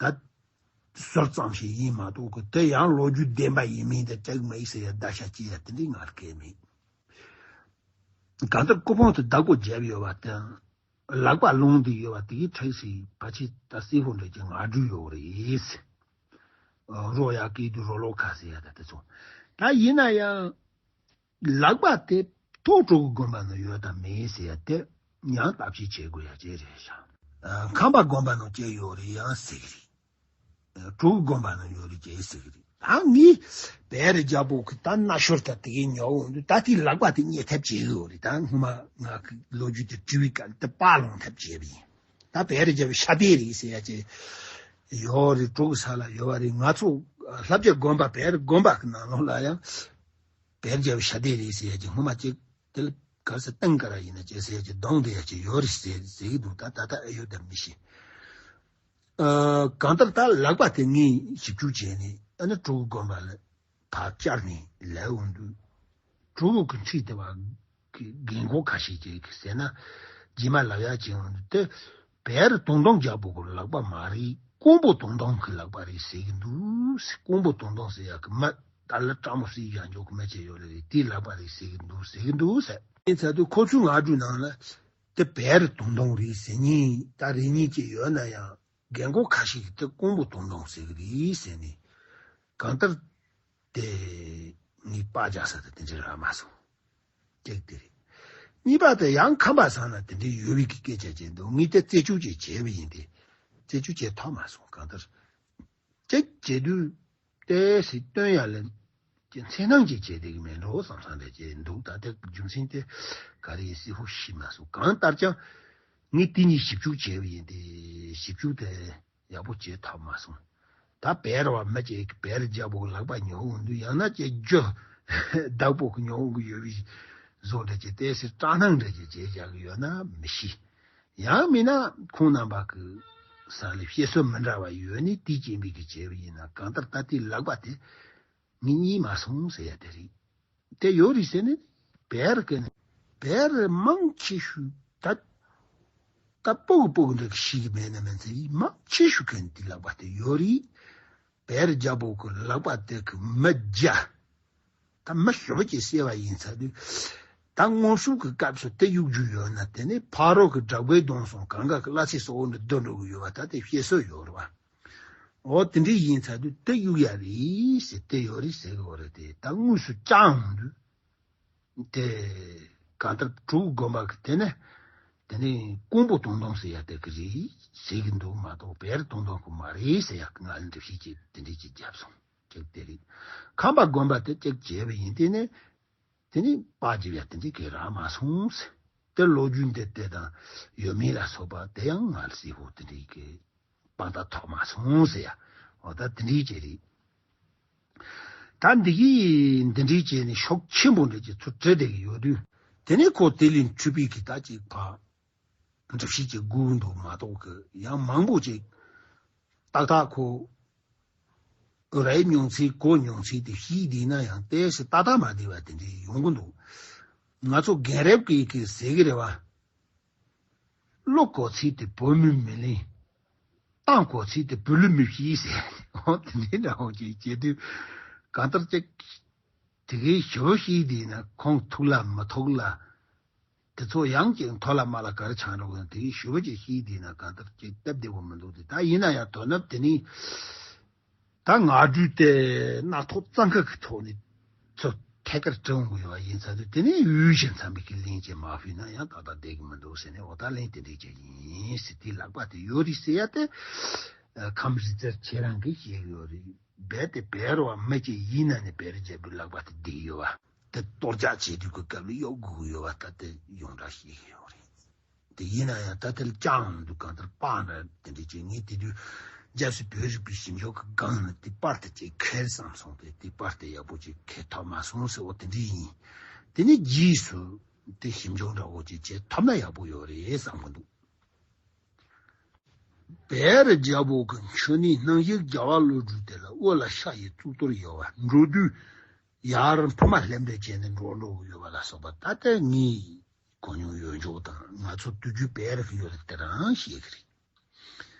ད་ཟུར་ཙམ་ཞིག་ཡིན་མ་གཏོགས་གི་དེ་ཡང་ལོ་རྒྱུས་བདེན་པ་ཡིན་མིན་དེ་ཅིག་མ་ཡིན་ཟེར་ཡ་བརྡ་ཤ་བཅད་ཡ་དེ་འདྲའི་ང་ལ་གལ་མེད། གང་ལྟར་སྐུ་ཕུང་དེ་བདག་པོ་བརྒྱབ་ཡོད་པ་དང་། ལག་པ་ལོང་བསྡད་ཡོད་པ་དེ་གི་འཕྲལ་སེ་ཕལ་ཆེར་ད་སྲས་པོ་འདྲ་ཅིག་ང་སྒྲུབ་ཡོད་རེད། རོ་ཡ་སྐད་དུ་རོ་ལོ་ཁ་ཟེར་ཡ་ད་དེ་ཚོ། ད་ཡིན་ན་ཡང་ལག་པ་དེ་ཐོག་གྲོགས་ཀྱི་དགོན་པ་ན་ཡོད་དམ་མེད་ཟེར་ཡ་དེ་ཡང་བརྟག་དཔྱད་བྱེད་དགོས་ཡ་ཅིག་རེད་ཤག་ཁམས་པ་དགོན་པ་ན་སྐྱེས་ཡོད་རེད་ཡང་ཟེར་གི་རེད། ཨ་གྲུ་གུ་དགོན་པ་ན་ཡོད་རེད་ཅེས་ཟེར་གི་རེད། ད་ངས་བེ་རི་རྒྱལ་པོ་གི་ད་མནའ་ཤོར་ད་དེ་གའི་ཉོ་འོང་དུས་ད་དེའི་ལག་པ་དེ་རྙེད་ཐབས་བྱེད་གི་ཡོད་རེད། ད་སྔོན་མ་ང་གི་ལོ་རྒྱུས་དེ་བྲིས་པའི་སྐབས་དེ་པར་ལོང་ཐབས་བྱས་པ་ཡིན། ད་བེ་རི་རྒྱལ་པོའི་ཤ་དེ་རེད་ཟེར་ཡ་ཅིག་ཡོད་རེད། གྲུ་གུ་ས་ལ་ཡོད་པ་རེད། ང་ཚོ་ལྷ་བརྒྱ་དགོན་པ་བེ་རི་དགོན་པ་གི་ནང་ལོགས་ལ་ཡང་བེ་རི་རྒྱལ་པོའི་ཤ་དེ་རེད་ཟེར་ཡ་ཅིག་སྔོན་མ་ཅིག་དེ་ལ་ག་ས་སྟེང་ག་ར་ཡིན་ན་ཅིག་ཟེར་ཡ་ཅིག་གདོང་དེ་ཡ་ཅིག་ཡོད་རེད་ཟེར་ཟེར་གི་འདུག་ད་ད་ལྟ་ཨེ་ཡོད་ད་མི་ཤེས། ཨ་གང་ལྟར་ད་ལག་པ་དེ་ངས་ཞིབ་འཇུག་བྱས་ནས་ཨ་ནི་གྲུ་གུ་དགོན་པ་ལ་ཕར་བཅར་ནས་ལབ་འོང་དུས་གྲུ་གུ་གི་འཁྲིས་དེ་བ་གི་རྒན་གོག་ཁ་ཤས་ཅིག་གིས་ཟེར་ན་རྗེས་མ་ལབ་ཡ་བྱས་འོང་དུས་དེ་བེ་རི་དུང་སྟོང་རྒྱལ་པོ་གི་ལག་པ་མ་རེད། ཀོང་པོ་དུང་སྟོང་གི་ལག་པ་རེད་ཟེར་གི་འདུག་ཀོང་པོ་དུང་སྟོང་ཟེར་ཡ་གི་མི་ད་ལ་སྤྲང་མོ་སྲིད་ཡ་འཇོག་གི་མི་ཅིག་ཡོད་ལེ་རེད། དེའི་ལག་པ་རེད་ཟེར་གི་འདུག་ཟེར་གི་འདུག་ཟེར། ཡིན་ཚ་དུས་ཁོ་ཚོའི་ང་འགྲོའི་ནང་ལ་དེ་བེ་རི་དུང་སྟོང་རེད་ཟེར་མཁན་ད་རེ་གཉིས་ཅིག་ཡོད་ན་ཡང་། རྒན་གོག་ཁ་ཤས་ཀྱིས་དེ་ཀོང་པོ་དུང་སྟོང་ཟེར་གི་རེད་ཟེར་ནས་གང་ལྟར་དེ་ངས་པར་རྒྱག་ས་དེ་དེ་འདྲ་རག་མ་སོང་། གཅིག་དེ་རེད། གཉིས་པ་དེ་ཡང་ཁམས་པ་ཚང་ལ་དེ་འདྲའི་ཡོད་པའི་གི་སྐད་ཆ་བྱས་འདུག་ངས་དེ་རྩད་གཅོད་ཅིག་བྱས་པ་ཡིན་ཏེ་རྩད་གཅོད་བྱས་ཐོབ་མ་སོང་། གང་ལྟར་གཅིག་བྱས་དུས་ཏོག་ཙམ་སྟོན་ཡ་ལ་ཀྱི་འཚེར་སྣང་ཅིག་བྱས་བསྡད་གི་མེད་འགྲོ་བསམ་བསམ་རེ་བྱས་འདུག་ད་ལྟ་རྒྱུ་མཚན་དེ་ག་རེ་ཡིན་གསལ་པོ་ཤེས་མ་སོང་། གང་ལྟར་ཀྱང་ངས་དེ་གཉིས་ཞིབ་འཇུག་བྱས་པ་ཡིན་ཏེ་ཞིབ་འཇུག་དེ་ཡག་པོ་བྱས་ཐུབ་མ་སོང་། ད་བེ་རི་བ་མི་གཅིག་གིས་བེ་རི་རྒྱལ་པོ་གི་ལག་པ་ཉོ་འོང་དུས་ཡང་ན་ཀྱི་རྒྱུ་བདག་པོ་གི་ཉོ་འོང་གི་ཡོད་པའི་བཟོ་འདྲ་ཅིག་ཏོག་ཙམ་སྐྲག་སྣང་འདྲ་ཅིག་བྱས་བཞག་གི་ཡོད་ན་མི་ཤེས། ཡང་མིན་ན་ཁོང་རྣམ་པ་གི་ས་ལ་བཤད་སྲོལ་མི་འདྲ་བ་ཡོད་ནི་དེའི་རྐྱེན་པས་གི་བྱས་པ་ཡིན་ན་གང་ལྟར་ད་ལྟའི་ལག་པ་དེ་ངས་རྙེད་མ་སོང་ཟེར་ཡ་དེ་རེད། དེ་ཡོད་རེད་ཟེར་ནས་བེ་རི་གི་ནི་བེ་རི་མང་ཆེ་ཤོས་ད་ད་སྤུ་གུ་སྤུ་གུ་འདྲ་གི་ཤེས་གི་མེད་ན་མིན་ཟེར་མང་ཆེ་ཤོས་གི་དེའི་ལག་པ་དེ་ཡོད་རེད། བེ་རི་རྒྱལ་པོ་གི་ལག་པ་དེ་གི་མི་བརྒྱ། ད་མི་ཞེ་པོ་ཅིག་བསད་པ་ཡིན་ཚར་དུས། ད་དངོས་སུ་གི་སྐབས་སུ་དེ་གཡུག་རྒྱུ་ཡོད་ན་དེ་ནི་ཕ་རོལ་གི་དགྲ་བགེགས་གདོན་གསུམ་གང་ག་གི་བླ་ཚེ་སྲོག་འདི་སྡོད་འགྲོ་གི་ཡོད་པ་ད་དེ་བཤད་སྲོལ་ཡོད་རེད་བ། འོ་དེ་འདྲ་ཡིན་ཚར་དུས་དེ་གཡུག་ཡ་རེད་ཟེར་དེ་ཡོད་རེད་ཟེར་གི་ཡོད་རེད་དེ་ད་དངོས་སུ་བཅངས་འོང་དུས། དེ་གང་ལྟར་གྲུ་གུ་དགོན་པ་གི་དེ་ནི་དེ་ནི་ཀོང་པོ་དུང་སྟོང་ཟེར་ཡ་དེ་གི་རེད་ཟེར་གི་འདུག་མ་གཏོགས་བེ་རི་དུང་སྟོང་གི་མ་རེད་ཟེར་ཡ་གི་ང་ལ་འདྲི་བཤད་ཅིག་དེ་འདྲ་ཅིག་བརྒྱབ་སོང་། ཅིག་དེ་རེད། ཁམས་པ་དགོན་པ་དེ་ཅིག་བྱས་པ་ཡིན་དེ་ནི། དེ་ནི་པར་རྒྱབ་ཡ་དེ་འདྲ་གི་རག་མ་སོང་ཟེར། དེ་ལོ་རྒྱུས་འདི་དེ་དང་ཡོད་མེད་ལ་སོགས་པ་དེ་ཡང་ང་ལ་གསལ་པོ་དེ་འདྲ་གི་དཔང་རྟགས་ཐོབ་མ་སོང་ཟེར་ཡ། འོ་ད་དེ་འདྲ་ཅིག་རེད། ད་འདི་གི་འདི་འདྲ་བྱས་ནས་ཤུགས་ཆེན་པོ་འདྲ་ཅིག་ཚུར་བྲིས་བསྡད་གི་ཡོད་དུས། དེ་ནས་ཁོ་དེ་ལས་འཕྲོས་པའི་གི་ད་ཅིག་ཕ། འགྲེལ་བཤད་ཀྱི་སྒོ་འདུག་མ་གཏོགས་ཀྱི་ཡང་མང་པོ་ཅིག་ཏག་ཏག་ཁོ་རའི་མྱོང་ཚུལ་གོ་མྱོང་ཚུལ་དེ་ཤེས་བསྡད་ན་ཡང་ཏོག་ཙམ་ཏག་ཏག་མ་བསྡད་པ་དེ་འདྲ་ཡོང་གི་འདུག་ང་ཚོ་རྒན་རབས་ཀྱི་གི་ཟེར་གི་རེད་བ། བློ་གོ་ཚུལ་དེ་བོད་མི་མི་ལེན། གཏམ་གོ་ཚུལ་དེ་བོད་ལུགས་མི་ཤེས་ཟེར། འོ་དེ་འདྲའི་འདྲ་བོ་ཅིག་བྱེད་དུས་གང་ལྟར་ཅིག་དེ་གའི་ཞོ་ཤེས་བསྡད་ན་ཁོང་ཐུག་ལ་མི་ཐུག་ལ། དེ་ཚོ་ཡང་ཅིག་མཐོ་ལ་དམའ་ལ་ག་རེ་ཆགས་འགྲོ་གི་ཡོད་དེ་ཞུ་བ་ཅིག་ཤེས་བསྡད་ན་གང་ལྟར་ཅིག་སྟབས་བདེ་པོ་མི་འདུག་སྟེ། ད་ཡིན་ན་ཡང་དོ་ནུབ་དེ་ནི་ད་ང་སྒྲུས་ཏེ་སྣ་ཐོག་གཙང་ཁ་གི་ཐོག་ནས་ཚོ་ཐད་ཀར་དྲི་འོང་གི་ཡོད་པ་ཡིན་ཙང་དེ་ནི་ཡུལ་གཞན་ཚང་མས་ཀྱི་ལན་ཅིག་མ་ཕུལ་ན་ཡང་ཏག་ཏག་བསྡད་གི་མི་འདུག་ཟེར་ནས་འོ་ད་ལན་དེ་འདྲས་ཅིག་ཡིན་ཟེར་དེའི་ལག་པ་དེ་ཡོད་རེད་ཟེར་ཡ་དེ་ཁམས་རིག་རྩལ་ཁྱེད་རང་གིས་བཤད་གི་ཡོད་རེད། རྦད་དེ་བེ་རི་བ་མི་ཅིག་ཡིན་ན་ནི་བེ་རི་རྒྱལ་པོའི་ལག་པ་དེ་བསྡད་ཡོད་པ། དེ་གཏོར་རྒྱག་བྱེད་དུས་ཀྱི་སྐབས་ལ་གཡོག་དགོས་ཀྱི་ཡོད་པ་ད་དེ་ཡོངས་གྲགས་ཤེས་ཀྱི་ཡོད་རེད། དེ་ཡིན་ན་ཡང་ད་ལྟ་ལ་ཅང་འདུག་གང་ལྟར་པར་འདྲ་དེ་འདྲ་བྱས་ངས་དེ་དུས་རྒྱལ་སྲས་བོད་རིག་པའི་ཞིབ་འཇུག་གི་སྒང་ལ་དེ་པར་དེ་ཅིག་ཁེལ་བསམ་སོང་སྟེ་དེ་པར་དེ་ཡག་པོ་ཅིག་ཁེལ་ཐོབ་མ་སོང་ཟེར། འོ་དེ་འདྲ་ཡིན། དེ་ནས་རྗེས་སུ་དེ་ཞིབ་འཇུག་འདྲ་བོ་ཅིག་བྱེད་ཐུབ་ན་ཡག་པོ་ཡོད་རེད་བསམ་གི་འདུག་བེ་རི་རྒྱལ་པོ་གི་མཆོད་གནས་སྣང་བཞི་རྒྱལ་བ་བློ་གྲོས་དེ་ལ་དབུ་ལ་ཤ་ཡི་གཙུག་ཏོར་ཡོད་པ། འགྲོ་དུས་ཡར་འཕུར་མ་ལྷེམ་འདྲ་བྱས་ནས་འགྲོ་འགྲོ་གི་ཡོད་པ་ལ་སོགས་པ་ད་ལྟ་ངས་གོ་མྱོང་ཡོད་འཇོག་དང་ང་ཚོ་དུས་རྒྱུན་བེ་རི་གི་ཡོད་ལ་དེ་རང་ཤེས་གི་རེད།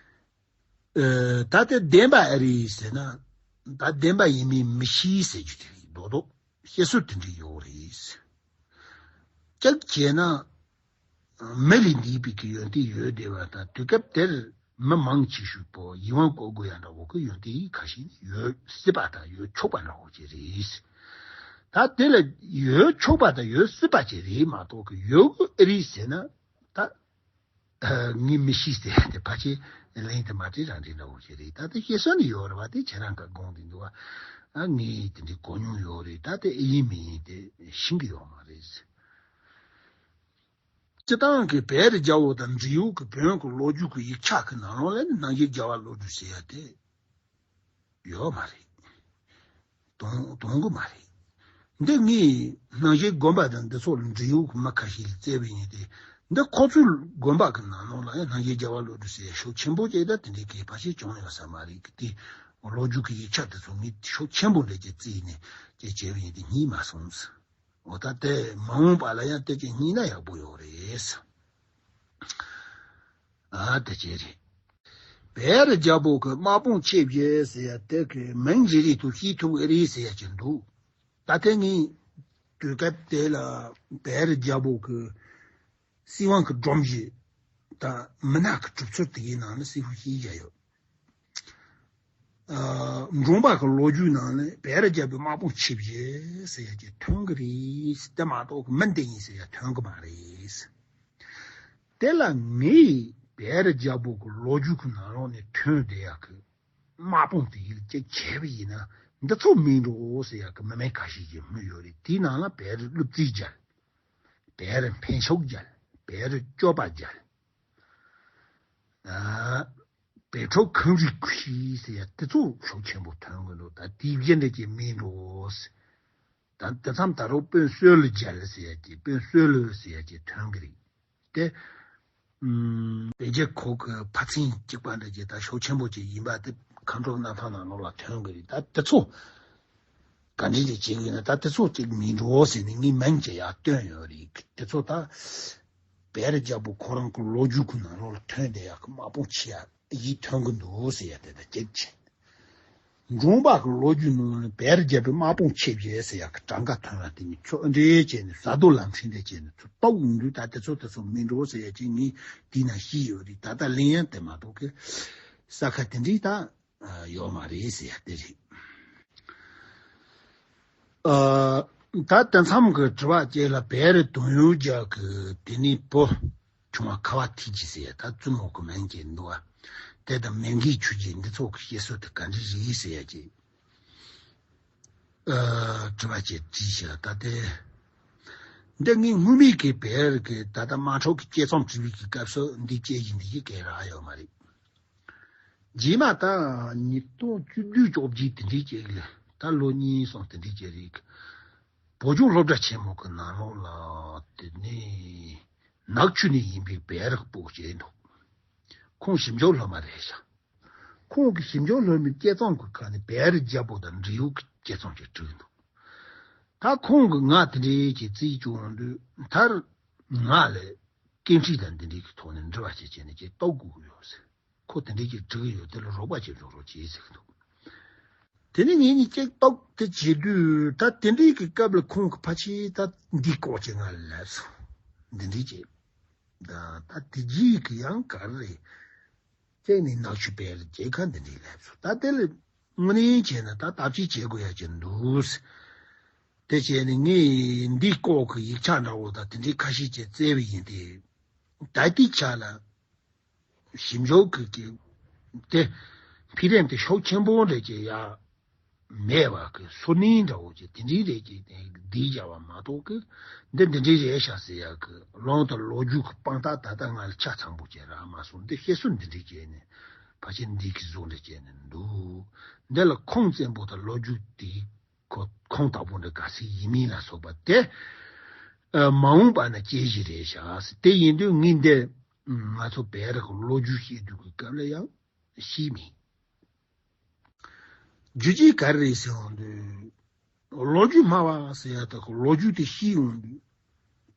ཨ་ད་ལྟ་བདེན་པ་ཨེ་རེད་ཟེར་ན་ད་བདེན་པ་ཡིན་མིན་མི་ཤེས་ཟེར་རྒྱུ་དེ་རེད། རྡོག་རྡོག་བཤད་སྲོལ་དེ་འདྲ་ཡོད་རེད། ཅིག་བྱས་ན། མི་ལས་འདས་པའི་གི་ཡོན་ཏན་ཡོད་བསྡད་པ་དང་དུས་སྐབས་དེར་མི་མང་ཆེ་ཤོས་པོ་ཡིད་དབང་འགུག་དགོས་ཡ་འདྲ་བོ་གི་ཡོན་ཏན་ཁ་ཤས་ནི་ཡོད་སྲིད་པ་དང་ཡོད་ཆོག་པ་འདྲ་བོ་ཅིག་རེད། ད་དེ་ལ་ཡོད་ཆོག་པ་དང་ཡོད་སྲིད་པ་ཅིག་རེད་མ་གཏོགས་གི་ཡོད་དགོས་ཨེ་རེད་ཟེར་ན་ད། ངས་མི་ཤེས་ཟེར་ཏེ་ཕལ་ཆེར་ལན་དེ་མ་སྤྲད་རང་འདྲ་འདྲ་བོ་ཞིག་རེད། ད་དེ་བཤད་སྲོལ་ནི་ཡོད་རེད་བ། དེ་ཁྱེད་རང་ག་དགོངས་དེ་འདུག་བ། ཨ་ངས་དེ་འདྲའི་གོ་མྱོང་ཡོད་རེད། ད་དེ་ཨེ་ཡིན་མི་ཡིན་དེ་ཤེས་ཀྱི་ཡོད་མ་རེད། སྤྱིར་བཏང་གི་བེ་རི་རྒྱལ་པོ་དང་འབྲི་གུང་གི་བོན་གྱི་ལོ་རྒྱུས་ཀྱི་ཡིག་ཆ་གི་ནང་ལོགས་ལ་ནི་སྣང་བྱེད་རྒྱལ་བ་བློ་གྲོས་ཟེར་ཡ་དེ་ཡོད་མ་རེད། མཐོང་མཐོང་གི་མ་རེད། འདི་ངས་སྣང་བྱེད་དགོན་པ་དང་འདི་ཚོ་ལ་འབྲི་གུང་གི་མི་ཁ་ཤས་ལ་བཙལ་བ་ཡིན་ཏེ། འདི་ཁོ་ཚོའི་དགོན་པ་གི་ནང་ལོགས་ལ་ཡང་སྣང་བྱེད་རྒྱལ་བ་བློ་གྲོས་ཟེར་ཡ་ཤུགས་ཆེན་པོ་ཅིག་ད་དེ་འདྲའི་གི་ཕལ་ཆེར་བྱུང་ཡོད་ས་མ་རེད་གི། དེ་ལོ་རྒྱུས་ཀྱི་ཡིག་ཆ་དེ་ཚོ་ངས་ཤུགས་ཆེན་པོ་འདྲ་ཅིག་བཙལ་ནས་ཅིག་བྱས་པ་ཡིན་ཏེ་རྙེད་མ་སོང་། འོ་ད་དེ་མ་འོངས་པ་ལ་ཡང་དེ་ཅིག་རྙེད་ན་ཡག་པོ་ཡོད་རེད། ཨ་དེ་ཅི་རེད། བེ་རི་རྒྱལ་པོ་གི་དམག་དཔུང་ཆེ་བཞི་ཟེར་ཡ་དེ་གི་མིང་ཅི་རེད་དུ་ཤེས་ཐུབ་ཀྱི་རེད་ཟེར་ཡ་ཅིག་འདུག་ད་ལྟ་ངས་དུས་སྐབས་དེ་ལ་བེ་རི་རྒྱལ་པོ་གི་སྲིད་དབང་གི་སྒྲོམ་གཞི་དང་མི་སྣ་གི་གྲུབ་ཚུལ་དེ་གའི་ནང་ནས་གསལ་པོ་ཤེས་བཞག་ཡོད། ཨ་འབྲོང་པ་གི་ལོ་རྒྱུས་ནང་ནས་བེ་རི་རྒྱལ་པོའི་དམག་དཔུང་ཆེ་བཞི་ཟེར་ཡ་ཅིག་ཐོན་གི་རེད། དེ་མ་གཏོགས་གི་མི་འདི་ཡིན་ཟེར་ཡ་ཐོན་གི་མ་རེད། དེ་ལ་ངས་བེ་རི་རྒྱལ་པོ་གི་ལོ་རྒྱུས་ཀྱི་ནང་ལོགས་ནས་ཐོན་བསྡད་ཡག་གི་དམག་དཔུང་དེ་ཡིན་ཅིག་བྱས་པ་ཡིན་ན་འདི་ཚོ་མིན་འགྲོ་ཟེར་ཡག་གི་མི་མེད་ཁ་ཤས་ཀྱིས་སྨོས་ཡོད་རེད། དེའི་ནང་ལ་བེ་རི་ཀླུ་བཙན་རྒྱལ། བེ་རི་འཕན་ཕྱུག་རྒྱལ། བེ་རི་སྐྱོབ་པ་རྒྱལ། ཨ་བེ་ཁྲོ་ཁམས་རིགས་ཁུ་ཤི་ཟེར་ཡ་དེ་ཚོ་ཤུགས་ཆེན་པོ་ཐོན་གི་འདུག་ད་དེའི་རྒྱུན་འདི་ཅིག་མིན་འགྲོ་ཟེར། ད་དེ་མཚམས་ད་རུང་དཔོན་གསོལ་རྒྱལ་ཟེར་ཡ་ཅིག་དཔོན་གསོལ་ཟེར་ཡ་ཅིག་ཐོན་གི་རེད། དེ་ཨུམ་བེ་རྒྱལ་ཁོ་གི་ཕ་ཚན་གཅིག་པ་འདྲ་ཅིག་ད་ཤུགས་ཆེན་པོ་ཅིག་ཡིན་པ་དེ་མཁའ་འགྲོ་རྣམ་ཐར་ནང་ལོགས་ལ་ཐོན་གི་རེད། ད་དེ་ཚོ་ག་འདྲ་ཅིག་བྱེད་གི་ཡིན་ན་ད་དེ་ཚོ་ཅིག་མིན་འགྲོ་ཟེར་ནས་ངས་མིང་ཅིག་ཡར་བཏོན་ཡོད་རེད། དེ་ཚོ་ད་བེ་རི་རྒྱལ་པོ་ཁོ་རང་གི་ལོ་རྒྱུས་ཀྱི་ནང་ལོགས་ལ་ཐོན་བསྡད་ཡག་གི་དམག་དཔུང་ཆེ་ཡ་ཡིག་ཐོན་གི་འདུག་ཟེར་ཡ་དེ་དང་གཅིག་བྱས། འབྲོང་པ་གི་ལོ་རྒྱུས་ནང་ནས་བེ་རི་རྒྱལ་པོའི་དམག་དཔུང་ཆེ་བཞི་ཟེར་ཡག་གི་གྲངས་ཀ་ཐོན་ཡ་དེ་ནི་ཆོས་འབྲེལ་བྱས་ནས་ཟ་རྡོ་ལམ་ཁྲིད་འདྲ་བྱས་ནས་ཚུར་གཏོགས་ཡོང་དུས་ད་དེ་ཚོ་དེ་ཚོ་མིན་འགྲོ་ཟེར་ཡ་ཅིག་ངས་དེའི་ནང་ཤེས་ཡོད་རེད། ད་ལྟ་གླེང་ཡ་དེ་མ་གཏོགས་གི་ས་ཁ་དེ་འདྲའི་ད་ཡོད་མ་རེད་ཟེར་ཡ་དེ་རེད། ཨ་ད་དེ་མཚམས་ཀྱི་དྲི་བ་གཅིག་ལ་བེ་རི་དོན་ཡོད་རྒྱལ་གྱི་དེ་ནས་བུ་ཆུང་བ་ཁ་བ་ཐིག་གི་ཟེར་ཡ་ད་བཙུན་མོ་གི་མིང་གཅིག་འདུག་བ། དེ་དང་མེ་འགའི་ཆུ་རྒྱུན་འདི་ཚོ་གི་བཤད་སྲོལ་དེ་ག་འདྲ་རེད་ཟེར་ཡ་གཅིག་ཨ་དྲི་བ་གཅིག་དྲིས་ཤག་ད་དེ་འདི་ངས་སྔོན་མའི་གི་བེ་རི་གི་ད་ལྟ་དམག་འཁྲུག་གི་དཔྱད་རྩོམ་བྲིས་པའི་གི་སྐབས་སུ་འདི་དཔྱད་གཞི་འདི་གི་ག་རག་ཡོད་མ་རེད། རྗེས་མ་ད་ཉིས་སྟོང་བཅུ་བདུན་བཅོ་བརྒྱད་དེ་འདྲའི་ཅིག་ལ་ད་ལོ་གཉིས་གསུམ་དེ་འདྲའི་ཅིག་རིང་བོད་ལྗོངས་སློབ་གྲྭ་ཆེན་མོ་གི་ནང་ལོགས་ལ་དེ་ནས་ནག་ཆུ་ནས་ཡིན་པའི་བེ་རི་སྤུ་གུ་ཅིག་འདུག་ཁོང་ཞིབ་འཇུག་སློབ་མ་རེད་ཤག་ཁོང་གི་ཞིབ་འཇུག་སློབ་མའི་དཔྱད་རྩོམ་གི་ཁ་ནས་བེ་རི་རྒྱལ་པོ་དང་འབྲི་གུང་གི་དཔྱད་རྩོམ་ཅིག་བྲིས་འདུག་ད་ཁོང་གིས་ང་དེ་འདྲའི་ཅིག་རྩིས་བྱུང་དུས་མཐར་ང་ལ་སྐད་འཕྲིན་དང་འདི་འདྲའི་གི་ཐོག་ནས་འབྲེལ་བ་བྱེད་བྱས་ནས་ཅིག་རྟོགས་དགོས་ཀྱི་ཡོད་ཟེར། ཁོ་དེ་འདྲའི་ཅིག་འབྲི་གི་ཡོད། དེ་ལ་རོགས་པ་ཅིག་འགྲོ་རོགས་བྱེད་ཟེར་གི་འདུག་དེ་ནས་ངེད་གཉིས་ཅིག་རྟོགས་དེ་བྱེད་དུས་ད་དེ་འདྲའི་གི་སྐབས་ལ་ཁོང་གིས་ཕལ་ཆེར་ད་འདི་སྐོར་ཅིག་ང་ལ་ལབ་སོང་། འདི་འདྲའི་ཅིག་ད་ད་དེ་རྗེས་ཀྱི་ཡང་ག་རེ་རེད། ཅིག་ནི་ནག་ཆུ་བེ་རི་རྒྱལ་ཁ་འདི་འདྲའི་ལབ་སོང་། ད་དེ་ལ་དངོས་གནས་བྱས་ན་ད་བརྟག་དཔྱད་བྱེད་དགོས་ཡ་ཅིག་འདུག་དེ་བྱས་ནས་ངས་འདི་སྐོར་གྱི་ཡིག་ཆ་འདྲ་བོ་དང་དེ་འདྲའི་ཁ་ཤས་ཅིག་བཙལ་བ་ཡིན་ཏེ། ད་ལྟའི་ཆ་ལ་ཞིབ་འཇུག་གི་གི་དེ་འཕེལ་རིམ་དེ་ཤུགས་ཆེན་པོ་འདྲ་ཅིག་ཡ་མེད་པ་གི་སོ་ནི་འདྲ་བོ་ཅིག་དེ་འདྲའི་རེད་ཅིག་དེ་བསྡད་བཞག་པ་མ་གཏོགས་གི་འདི་འདི་འདྲའི་རེད་ཤག་ཟེར་ཡ་གི་ལུང་དང་ལོ་རྒྱུས་གི་དཔང་རྟགས་ད་ལྟ་ང་ལ་ཆ་ཚང་པོ་ཅིག་རག་མ་སོང་། འདི་བཤད་སྲོལ་འདི་འདྲའི་བྱས་ནས་ཕལ་ཆེར་འདི་གི་བཟོ་འདྲ་བྱས་ནས་འདུག་འདི་ལ་ཁུངས་བཙན་པོ་དང་ལོ་རྒྱུས་དེ་ཁོ་ཁུངས་དག་པོ་འདྲ་ག་ཚོད་ཡིན་མིན་ལ་སོགས་པ་དེ་ཨ་མ་འོངས་པ་ན་དཔྱད་གཞི་རེད་ཤག་དེ་ཡིན་དུས་ངས་འདི་ང་ཚོ་བེ་རི་གི་ལོ་རྒྱུས་བཤད་དུས་ཀྱི་སྐབས་ལ་ཡང་ཤེས་མེད། རྒྱུ་རྐྱེན་ག་རེ་རེད་ཟེར་འོང་དུས། ལོ་རྒྱུས་སྨྲ་བ་ཟེར་ཡ་དག་གི་ལོ་རྒྱུས་དེ་ཤེས་འོང་དུས།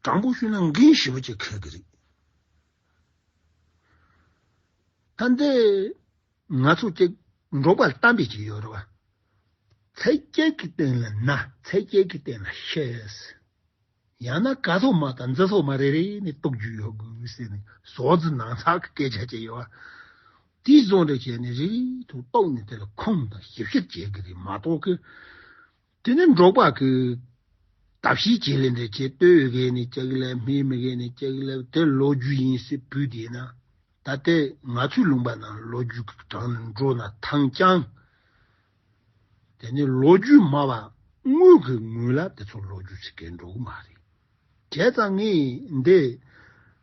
དྲང་པོ་ཞུས་ན་འགན་ཞེ་པོ་ཅིག་འཁྱེར་གི་རེད། ད་འདི་ང་ཚོ་ཅིག་འབྲོག་པ་གཏམ་དཔེ་ཅིག་ཡོད་རེད་བ། ཚེས་བརྒྱད་ཀྱི་སྟེང་ལ་ན། ཚེས་བརྒྱད་ཀྱི་སྟེང་ལ་ཤི། ཡང་ན་ག་ཚོད་མ་དང་འཛི་ཚོད་མ་རེ་རེ་ནས་གཏུག་རྒྱུ་ཡོད་དགོས་ཟེར་ནས་ཟོག་རྫི་ནང་ཚགས་ཀྱི་སྐད་ཆ་ཅིག་ཡོད་བ། དེའི་བཟོ་འདྲ་བྱས་ནས་རེ་རེ་ཐུག་གཏུག་ནས་དེ་ལ་ཁུངས་དང་ཞིབ་བཤེར་བྱེད་གི་རེད་མ་གཏོགས་གི། དེ་ནི་འབྲོག་པ་གི་ ད་ཕྱིས་བྱེད་ལས་འདྲ་བྱེད་ལྟོས་ཡོད་གི་ནི་ཅག་ལ་སྨྲས་མི་གི་ནི་ཅག་ལ་དེ་ལོ་རྒྱུས་ཡིན་སྲིད་བུ་དེ་ན། ད་ལྟའི་ང་ཚོའི་ལུང་པ་ནང་ལོ་རྒྱུས་ཀྱི་གྲངས་ནས་འགྲོ་ན་ཐང་རྐྱང་། དེ་ནི་ལོ་རྒྱུས་སྨྲ་བ་དངོས་ཀྱི་ངོས་ལ་དེ་ཚོ་ལོ་རྒྱུས་ཚིག་གི་འགྲོ་གི་མ་རེད། བྱས་ཙང་ངས་འདི་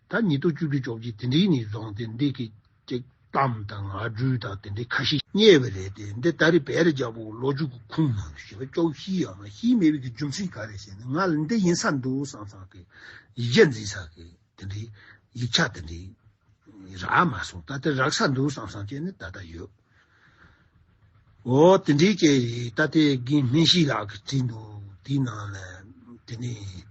ད་ཉིས་སྟོང་བཅུ་དྲུག་བཅོ་བརྒྱད་དེ་འདྲའི་ནས་བཟུང་སྟེ་འདི་གི་ཅིག་གཏམ་དང་ངག་རྒྱུན་དང་དེ་འདྲའི་ཁ་ཤས་རྙེད་པ་རེད་དེ། འདི་ད་རེས་བེ་རི་རྒྱལ་པོ་ལོ་རྒྱུས་ཀྱི་ཁུངས་ནང་ཞེས་པ་ཅུང་ཤེས་ཡོད་མ་ཤེས་མེད་པའི་གི་རྒྱུ་མཚན་ག་རེ་ཟེར་ན། ང་ལ་འདི་ཡིན་ས་འདུག་བསམ་བསམ་གི་ཡིག་ཆ་འཛིན་ས་གི་དེ་འདྲའི་ཡིག་ཆ་དེ་འདྲའི་རག་མ་སོང་། ད་ལྟ་རག་ས་འདུག་བསམ་བསམ་བྱས་ནས་ད་ལྟ་ཡོད། འོ་དེ་འདྲའི་ཅིག་རེད། ད་ལྟའི་རྒན་སྨན་ཤེས་ལགས་ཀྱིས་བྲིས་འདུག་དེའི་ནང་ལ་དེ་ནས་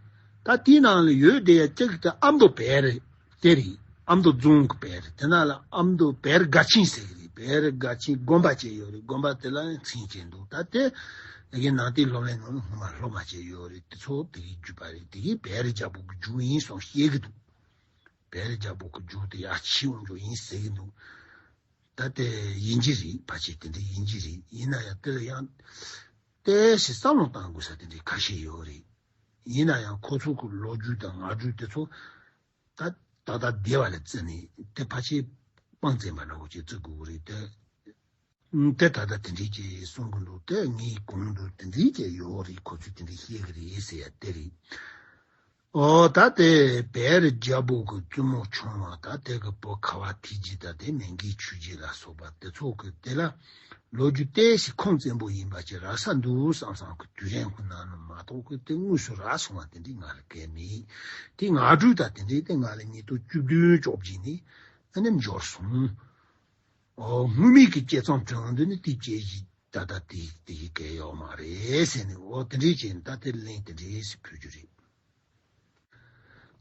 ད་དེའི་ནང་ལ་ཡོད་དེ་ཡ་གཅིག་དེ་ཨ་མདོ་བེ་རི་དེ་རེད། ཨ་མདོ་རྫོང་གི་བེ་རི་དེ་ནང་ལ་ཨ་མདོ་བེ་རི་དགའ་ཆེན་ཟེར་གི་རེད། བེ་རི་དགའ་ཆེན་དགོན་པ་ཅིག་ཡོད་རེད། དགོན་པ་དེ་ལ་ཡང་མཚན་བྱས་འདུག་ད་དེ་ཡ་གི་ནང་བསྟན་སློབ་གླིང་ནང་ལ་སྔོན་མ་སློབ་མ་ཅིག་ཡོད་རེད། དེ་ཚོ་དེ་གི་རྒྱུད་པ་རེད། དེ་གི་བེ་རི་རྒྱལ་པོ་གི་རྒྱུད་ཡིན་གསུངས་བཤད་གི་འདུག་བེ་རི་རྒྱལ་པོ་གི་རྒྱུད་དེ་ཡ་ཕྱིའི་དབང་ཕྱུག་ཡིན་ཟེར་གི་འདུག་ད་དེ་ཡིན་གྱི་རེད། ཕལ་ཆེར་དེ་འདྲ་ཡིན་གྱི་རེད། ཡིན་ན་ཡང་དེ་ལ་ཡང་ཏོག་ཙམ་བསམ་བློ་བཏང་དགོས་ས་དེ་འདྲ་ཁ་ཤས་ཡོད་རེད། ཡིན་ན་ཡང་ཁོ་ཚོ་གི་ལོ་རྒྱུས་དང་ངག་རྒྱུན་དེ་ཚོ་ད་ད་ལྟ་བསྡད་པ་ལ་བརྩི་ནས་དེ་ཕལ་ཆེར་དཔང་བཙན་པ་འདྲ་བོ་ཅིག་བརྩི་དགོས་ཀྱི་རེད་དེ། དེ་ད་ལྟ་དེ་འདྲས་ཅིག་གསུང་གི་འདུག་དེ་ངའི་གོང་དུ་དེ་འདྲས་ཅིག་ཡོད་རེད། ཁོ་ཚོས་དེ་འདྲས་བཤད་ཀྱི་རེད་ཟེར་ཡ་དེ་རེད། ཨོ་ད་དེ་བེ་རི་རྒྱལ་པོ་གི་བཙུན་མོ་ཆུང་བ་ད་དེ་གི་བུ་ཁ་བ་ཐིག་རྗེ་ད་དེ་མན་གྱི་ཆོས་རྗེ་ལ་སོགས་པ་དེ་ཚོ་གི་དེ་ལ་ལོ་རྒྱུས་ཏོག་ཙམ་ཁུངས་བཙན་པོ་ཡིན་པ་ཅིག་རག་ས་འདུག་བསམ་བསམ་གི་དུས་རིང་གི་ནང་ནས་མ་གཏོགས་གི་དེ་དངོས་སུ་རག་སོང་བ་དེ་འདྲས་ང་ལ་གལ་མེད། དེ་ངག་སྒྲོས་ད་དེ་འདྲས་དེ་ང་ལ་ཉིས་སྟོང་བཅུ་བདུན་བཅོ་བརྒྱད་ནས་ཨ་ནེམ་འབྱོར་སོང་། ཨོ་སྔོན་མའི་གི་དཔྱད་རྩོམ་བྲིས་འོང་དུས་ནི་དེའི་དཔྱད་གཞི་ད་ལྟ་དེ་དེ་ཡི་གལ་ཡོད་མ་རེད་ཟེར་ནས། འོ་དེ་འདྲས་བྱས་ནས་ད་དེ་གླེང་དེ་འདྲས་ཟེར་ཕུལ་རྒྱུ་རེད།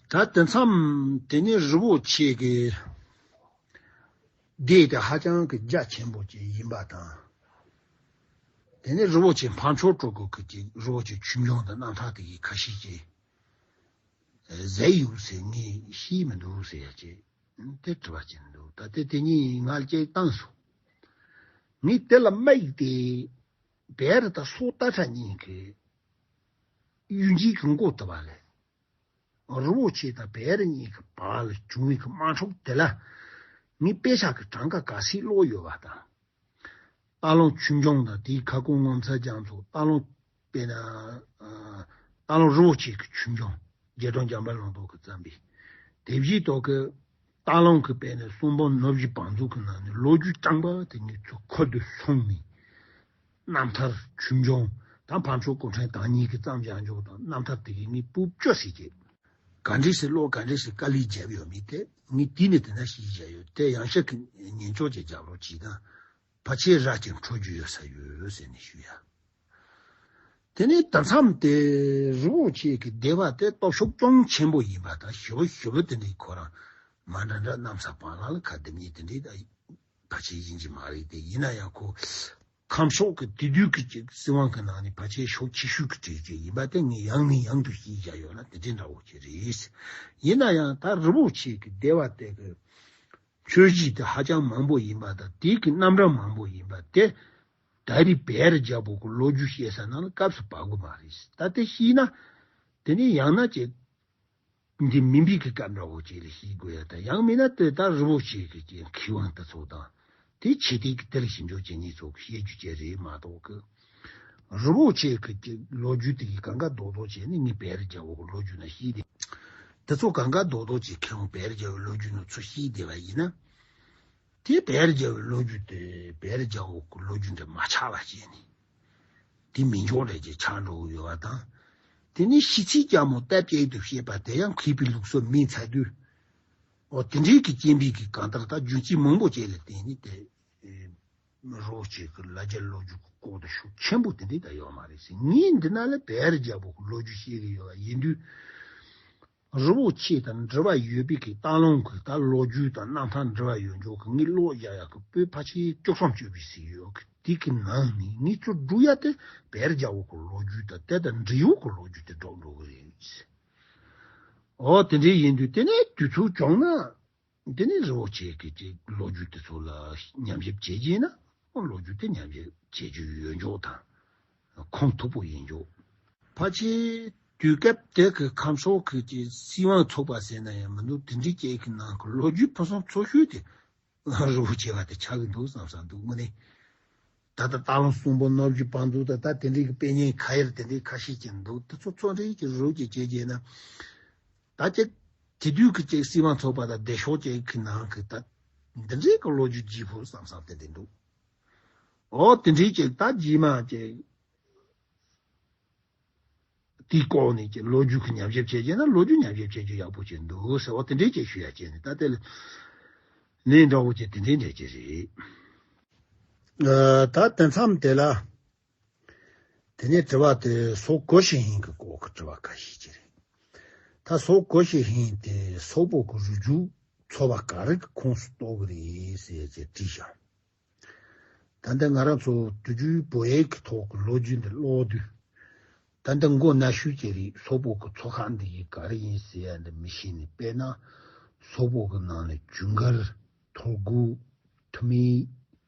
ད་དེ་མཚམས་དེ་ནས་རི་བོ་ཆེ་གི་སྡེ་དེ་ཧ་ཅང་གི་རྒྱ་ཆེན་པོ་ཅིག་ཡིན་པ་དང་། དེ་ནས་རི་བོ་ཆེ་ཕར་ཕྱོགས་སྤྲོ་དགོས་གི་ཅིག་རི་བོ་ཆེ་ཆོས་འབྱུང་དང་རྣམ་ཐར་དེ་གི་ཁ་ཤས་ཅིག་ཟེར་ཡོད་ཟེར། ངས་ཤེས་མི་འདུག་ཟེར་ཡ་ཅིག་དེ་དྲི་བ་ཅིག་འདུག་ད་ལྟ་དེ་གཉིས་ང་ལ་ཅིག་བཏང་སོང་། ངས་དེ་ལ་མ་ཡིག་དེ་བེ་རི་དང་སོག་སྟག་ཁྲ་གཉིས་ཀྱི་གཡུལ་འགྱེད་ཀྱི་མགོ་དེ་བ་ལས། རི་བོ་ཆེ་དང་བེ་རི་གཉིས་ཀྱི་བར་ལ་བྱུང་བའི་གི་དམག་འཁྲུག་དེ་ལ་ངས་དཔེ་ཆ་གི་གྲངས་ཀ་ག་ཚད་ཀློག་ཡོད་པ་དང་། སྟག་ལུང་ཆོས་འབྱུང་དང་དེའི་ཁ་སྐོང་ངོ་མཚར་རྒྱ་མཚོ། སྟག་ལུང་དཔེར་ན་ཨ་སྟག་ལུང་རི་བོ་ཆེ་གི་ཆོས་འབྱུང་རྗེ་དྲུང་འཇམ་དཔལ་བློ་ལྡོག་གིས་བརྩམས་པའི། དེ་བཞིན་དུ་གི་སྟག་ལུང་གི་དཔེར་ན་གསུང་འབུམ་ནོར་བུའི་བང་མཛོད་ཀྱི་ནང་ནས་ལོ་རྒྱུས་རྐྱང་པ་དེ་ངས་ཚུར་ཁུར་དུ་སོང་ནས། རྣམ་ཐར་ཆོས་འབྱུང་དང་ཕར་ཕྱོགས་སྐུ་ཕྲེང་དང་ཉིད་ཀྱི་བརྩམས་བཞག་འཇོག་དང་རྣམ་ཐར་དེ་གའི་ངས་སྤུ་བཅོ་ཟེར་གྱི། ག་འདྲས་སེ་ཀློག་ག་འདྲས་སེ་དཀའ་ལས་བརྒྱབ་ཡོད་མེད་དེ་ངས་དེ་ནས་དེ་ན་ཤེས་བཞག་ཡོད་དེ། ཡང་ཤེས་ཀྱི་ཉན་ཆོག་ཅིག་རྒྱབ་རོགས་གྱིས་དང་། ཕལ་ཆེར་རག་ཅིང་འཕྲོད་རྒྱུ་ཡོད་ས་ཡོད་ཟེར་ནས་ཞུ་ཡ། དེ་ནས་ད་མཚམས་དེ་རི་བོ་ཆེ་གི་སྡེ་བ་དེ་སྟོབས་ཤུགས་ཅུང་ཆེན་པོ་ཡིན་པ་དང་ཞེ་པོ་ཞེ་པོ་དེ་འདྲའི་ཁོ་རང་མ་འདྲ་འདྲ་གནམ་ས་བར་ལ་ལ་ཁ་འདེབས་མཁན་དེ་འདྲའི་ད་ཕལ་ཆེར་ཡིན་གྱི་མ་རེད་དེ། ཡིན་ན་ཡང་ཁོ་ཁམས་ཕྱོགས་ཀྱི་དེ་དུས་ཀྱི་ཅིག་སྲིད་དབང་གི་ནང་ནས་ཕལ་ཆེར་ཕྱོགས་ཆེ་ཤོས་ཀྱི་གྲས་ཅིག་ཡིན་པ་དེ་ངས་ཡང་ནས་ཡང་དུ་ཤེས་བཞག་ཡོད་ལ་དེ་འདྲའི་འདྲ་བོ་ཅིག་རེད། ཡིན་ན་ཡང་ད་རི་བོ་ཆེ་གི་སྡེ་བ་དེ་གི་མཆོད་གཞིས་དེ་ཧ་ཅང་མང་པོ་ཡིན་པ་དང་དེ་གི་རྣམ་གྲངས་མང་པོ་ཡིན་པ་དེ། ད་རེས་བེ་རི་རྒྱལ་པོ་གི་ལོ་རྒྱུས་བཤད་ས་ནང་ལ་སྐབས་སུ་བབ་གི་མ་རེད། ད་དེ་ཤེས་ན་དེ་ནས་ཡང་ན་ཅིག་འདི་མིན་པའི་གི་སྐབས་འདྲ་བོ་ཅིག་ལ་ཤེས་དགོས་ཡ་དང་། ཡང་མིན་ན་དེ་ད་རི་བོ་ཆེ་གི་ཅིག་མཁས་དབང་དེ་ཚོ་དང་དེ་ཆེ་དེ་གི་དེར་ཞིབ་འཇུག་བྱེད་མཁན་ཚོ་གི་བཤད་རྒྱུ་ཅིག་རེད་མ་གཏོགས་གི། རི་བོ་ཆེ་གི་ཅིག་ལོ་རྒྱུས་དེ་གི་གང་ག་རྡོག་རྡོག་བྱས་ནས་ངས་བེ་རི་རྒྱལ་པོ་གི་ལོ་རྒྱུས་ན་ཤེས་དེ། དེ་ཚོ་གང་ག་རྡོག་རྡོག་ཅིག་མཁས་དབང་བེ་རི་རྒྱལ་པོའི་ལོ་རྒྱུས་ནང་ཚུར་ཤེས་བསྡད་པ་ཡིན་ན། དེ་བེ་རི་རྒྱལ་པོའི་ལོ་རྒྱུས་དེ་བེ་རི་རྒྱལ་པོ་གི་ལོ་རྒྱུས་འདྲ་མ་ཆགས་པ་བྱས་ནས། དེ་མི་འཇོག་རེ་ཅིག་ཆགས་འགྲོ་གི་ཡོད་པ་དང་། དེ་ནས་ཤི་ཚིག་རྒྱ་མོ་སྟབས་བཅད་དུ་བཤད་པ་དེ་ཡང་མཁས་པའི་ལུགས་སྲོལ་མིན་ཚར་དུས། འོ་དེ་འདྲའི་གི་རྐྱེན་པས་གི་གང་ལྟར་ད་རྒྱུ་མཚན་མང་པོ་ཅིག་ལ་བརྟེན་ནས་དེ། རི་བོ་ཆེ་གི་ལ་རྒྱ་ལོ་རྒྱུས་ཀྱི་སྐོར་དུ་ཤུགས་ཆེན་པོ་དེ་འདྲའི་ད་ཡོད་མ་རེད་ཟེར། ངས་འདི་ན་ལ་བེ་རི་རྒྱལ་པོ་གི་ལོ་རྒྱུས་བཤད་གི་ཡོད་པ་ཡིན་དུས། རི་བོ་ཆེ་དང་འབྲེལ་བ་ཡོད་པའི་གི་སྟག་ལུང་གི་ད་ལོ་རྒྱུས་དང་རྣམ་ཐར་འབྲེལ་བ་ཡོད་འཇོག་གི་ངས་ཀློག་བཞག་ཡག་གི་པོད་ཕལ་ཆེར་བཅུ་གསུམ་བཅུ་བཞི་ཟིག་ཡོད་གི། དེ་གི་ནང་ནས་ངས་ཚུར་བསྒྲུགས་ཡ་དེ་བེ་རི་རྒྱལ་པོ་གི་ལོ་རྒྱུས་དང་དེ་དང་འབྲེལ་ཡོད་གི་ལོ་རྒྱུས་དེ་སྒྲོག་འགྲོ་གི་རེད། འོ་དེ་འདྲའི་ཡིན་དུས་དེ་ནས་དུས་ཚོད་བྱུང་ན། དེ་ནས་རི་བོ་ཆེ་གི་ཅིག་ལོ་རྒྱུས་དེ་ཚོ་ལ་ཉམས་ཞིབ་བྱེད་ཀྱིན་ན་ལོ་རྒྱུས་དེ་ཉམས་ཞིབ་བྱེད་རྒྱུ་ཡོད་འཇོག་དང་ཁུངས་ཐུབ་པོ་ཡིན་འཇོག་ཕལ་ཆེར་ དུས་སྐབས་དེ་གི་ཁམས་ཕྱོགས་ཀྱི་སྲིད་དབང་ཚོགས་པ་ཟེར་ན་ཡང་མི་འདུག་དེ་འདྲའི་ཅིག་གི་ནང་གི་ལོ་རྒྱུས་ཕུན་སུམ་ཚོགས་ཤོས་དེ་རི་བོ་བྱེ་བ་དེ་ཆགས་ཀྱི་འདུག་བསམ་བསམ་འདུག་དངོས་གནས། ད་ལྟ་སྟག་ལུང་གསུམ་པོ་ནོར་བུའི་བང་མཛོད་དང་ད་དེ་འདྲའི་གི་དཔེ་རྙིང་ཁ་ཡར་དེ་འདྲའི་ཁ་ཤས་ཀྱི་འདུག་དེ་ཚོ་ཚོ་འདྲའི་གི་རི་བོ་གི་བྱེ་བྱེད་ན། ད་ཅིག་དེ་དུས་ཀྱི་ཅིག་སྲིད་དབང་ཚོགས་པ་དང་སྡེ་ཤོག་ཅིག་གི་ནང་གི་ད་འདི་འདྲའི་གི་ལོ་རྒྱུས་བརྗེ་ཕོད་བསམ་བསམ་དེ་འདྲ་འདུག་འོ་དེ་འདྲའི་ཅིག་ད་རྗེས་མ་ཅིག་དེའི་སྐོར་ནས་ཀྱི་ལོ་རྒྱུས་ཀྱི་ཉམས་ཞིབ་བྱེད་ཀྱི་ན་ལོ་རྒྱུས་ཉམས་ཞིབ་བྱེད་རྒྱུ་ཡག་པོ་ཅིག་འདུག་ཟེར་བ་དེ་འདྲའི་ཅིག་ཞུ་ཡ་བྱས་ནས་ད་དེ་ལ་ལན་འདྲ་བོ་ཅིག་དེ་འདྲའི་འདྲ་ཅིག་རེད། ཨ། ད་དེ་མཚམས་དེ་ལ་དེ་ནས་དྲི་བ་དེ་སོག་གོ་ཤི་ཧིན་གྱི་སྐོར་གྱི་དྲི་བ་ཁ་ཤས་ཅིག་རེད། ད་སོག་གོ་ཤི་ཧིན་དེ་སོག་པོ་གི་རུས་རྒྱུད་ཚོ་བ་ག་རེ་གི་ཁོངས་སུ་གཏོགས་གི་རེད་ཟེར་ཅིག་དྲིས་ཤག་ད་ལྟ་ང་རང་ཚོ་དུས་རྒྱུན་བོད་ཡིག་གི་ཐོག་གི་ལོ་རྒྱུས་འདི་ཀློག་དུས། ད་ལྟ་མགོ་ན་ཤུལ་གྱི་རིགས་སོག་པོ་གི་ཚོ་ཁག་འདི་ཡི་ག་རེ་ཡིན་ཟེར་ཡ་འདི་མི་ཤེས་ནས། དཔེར་ན་སོག་པོ་གི་ནང་ནས་ཇུན་གར། ཐོར་གུ། ཐུ་མི།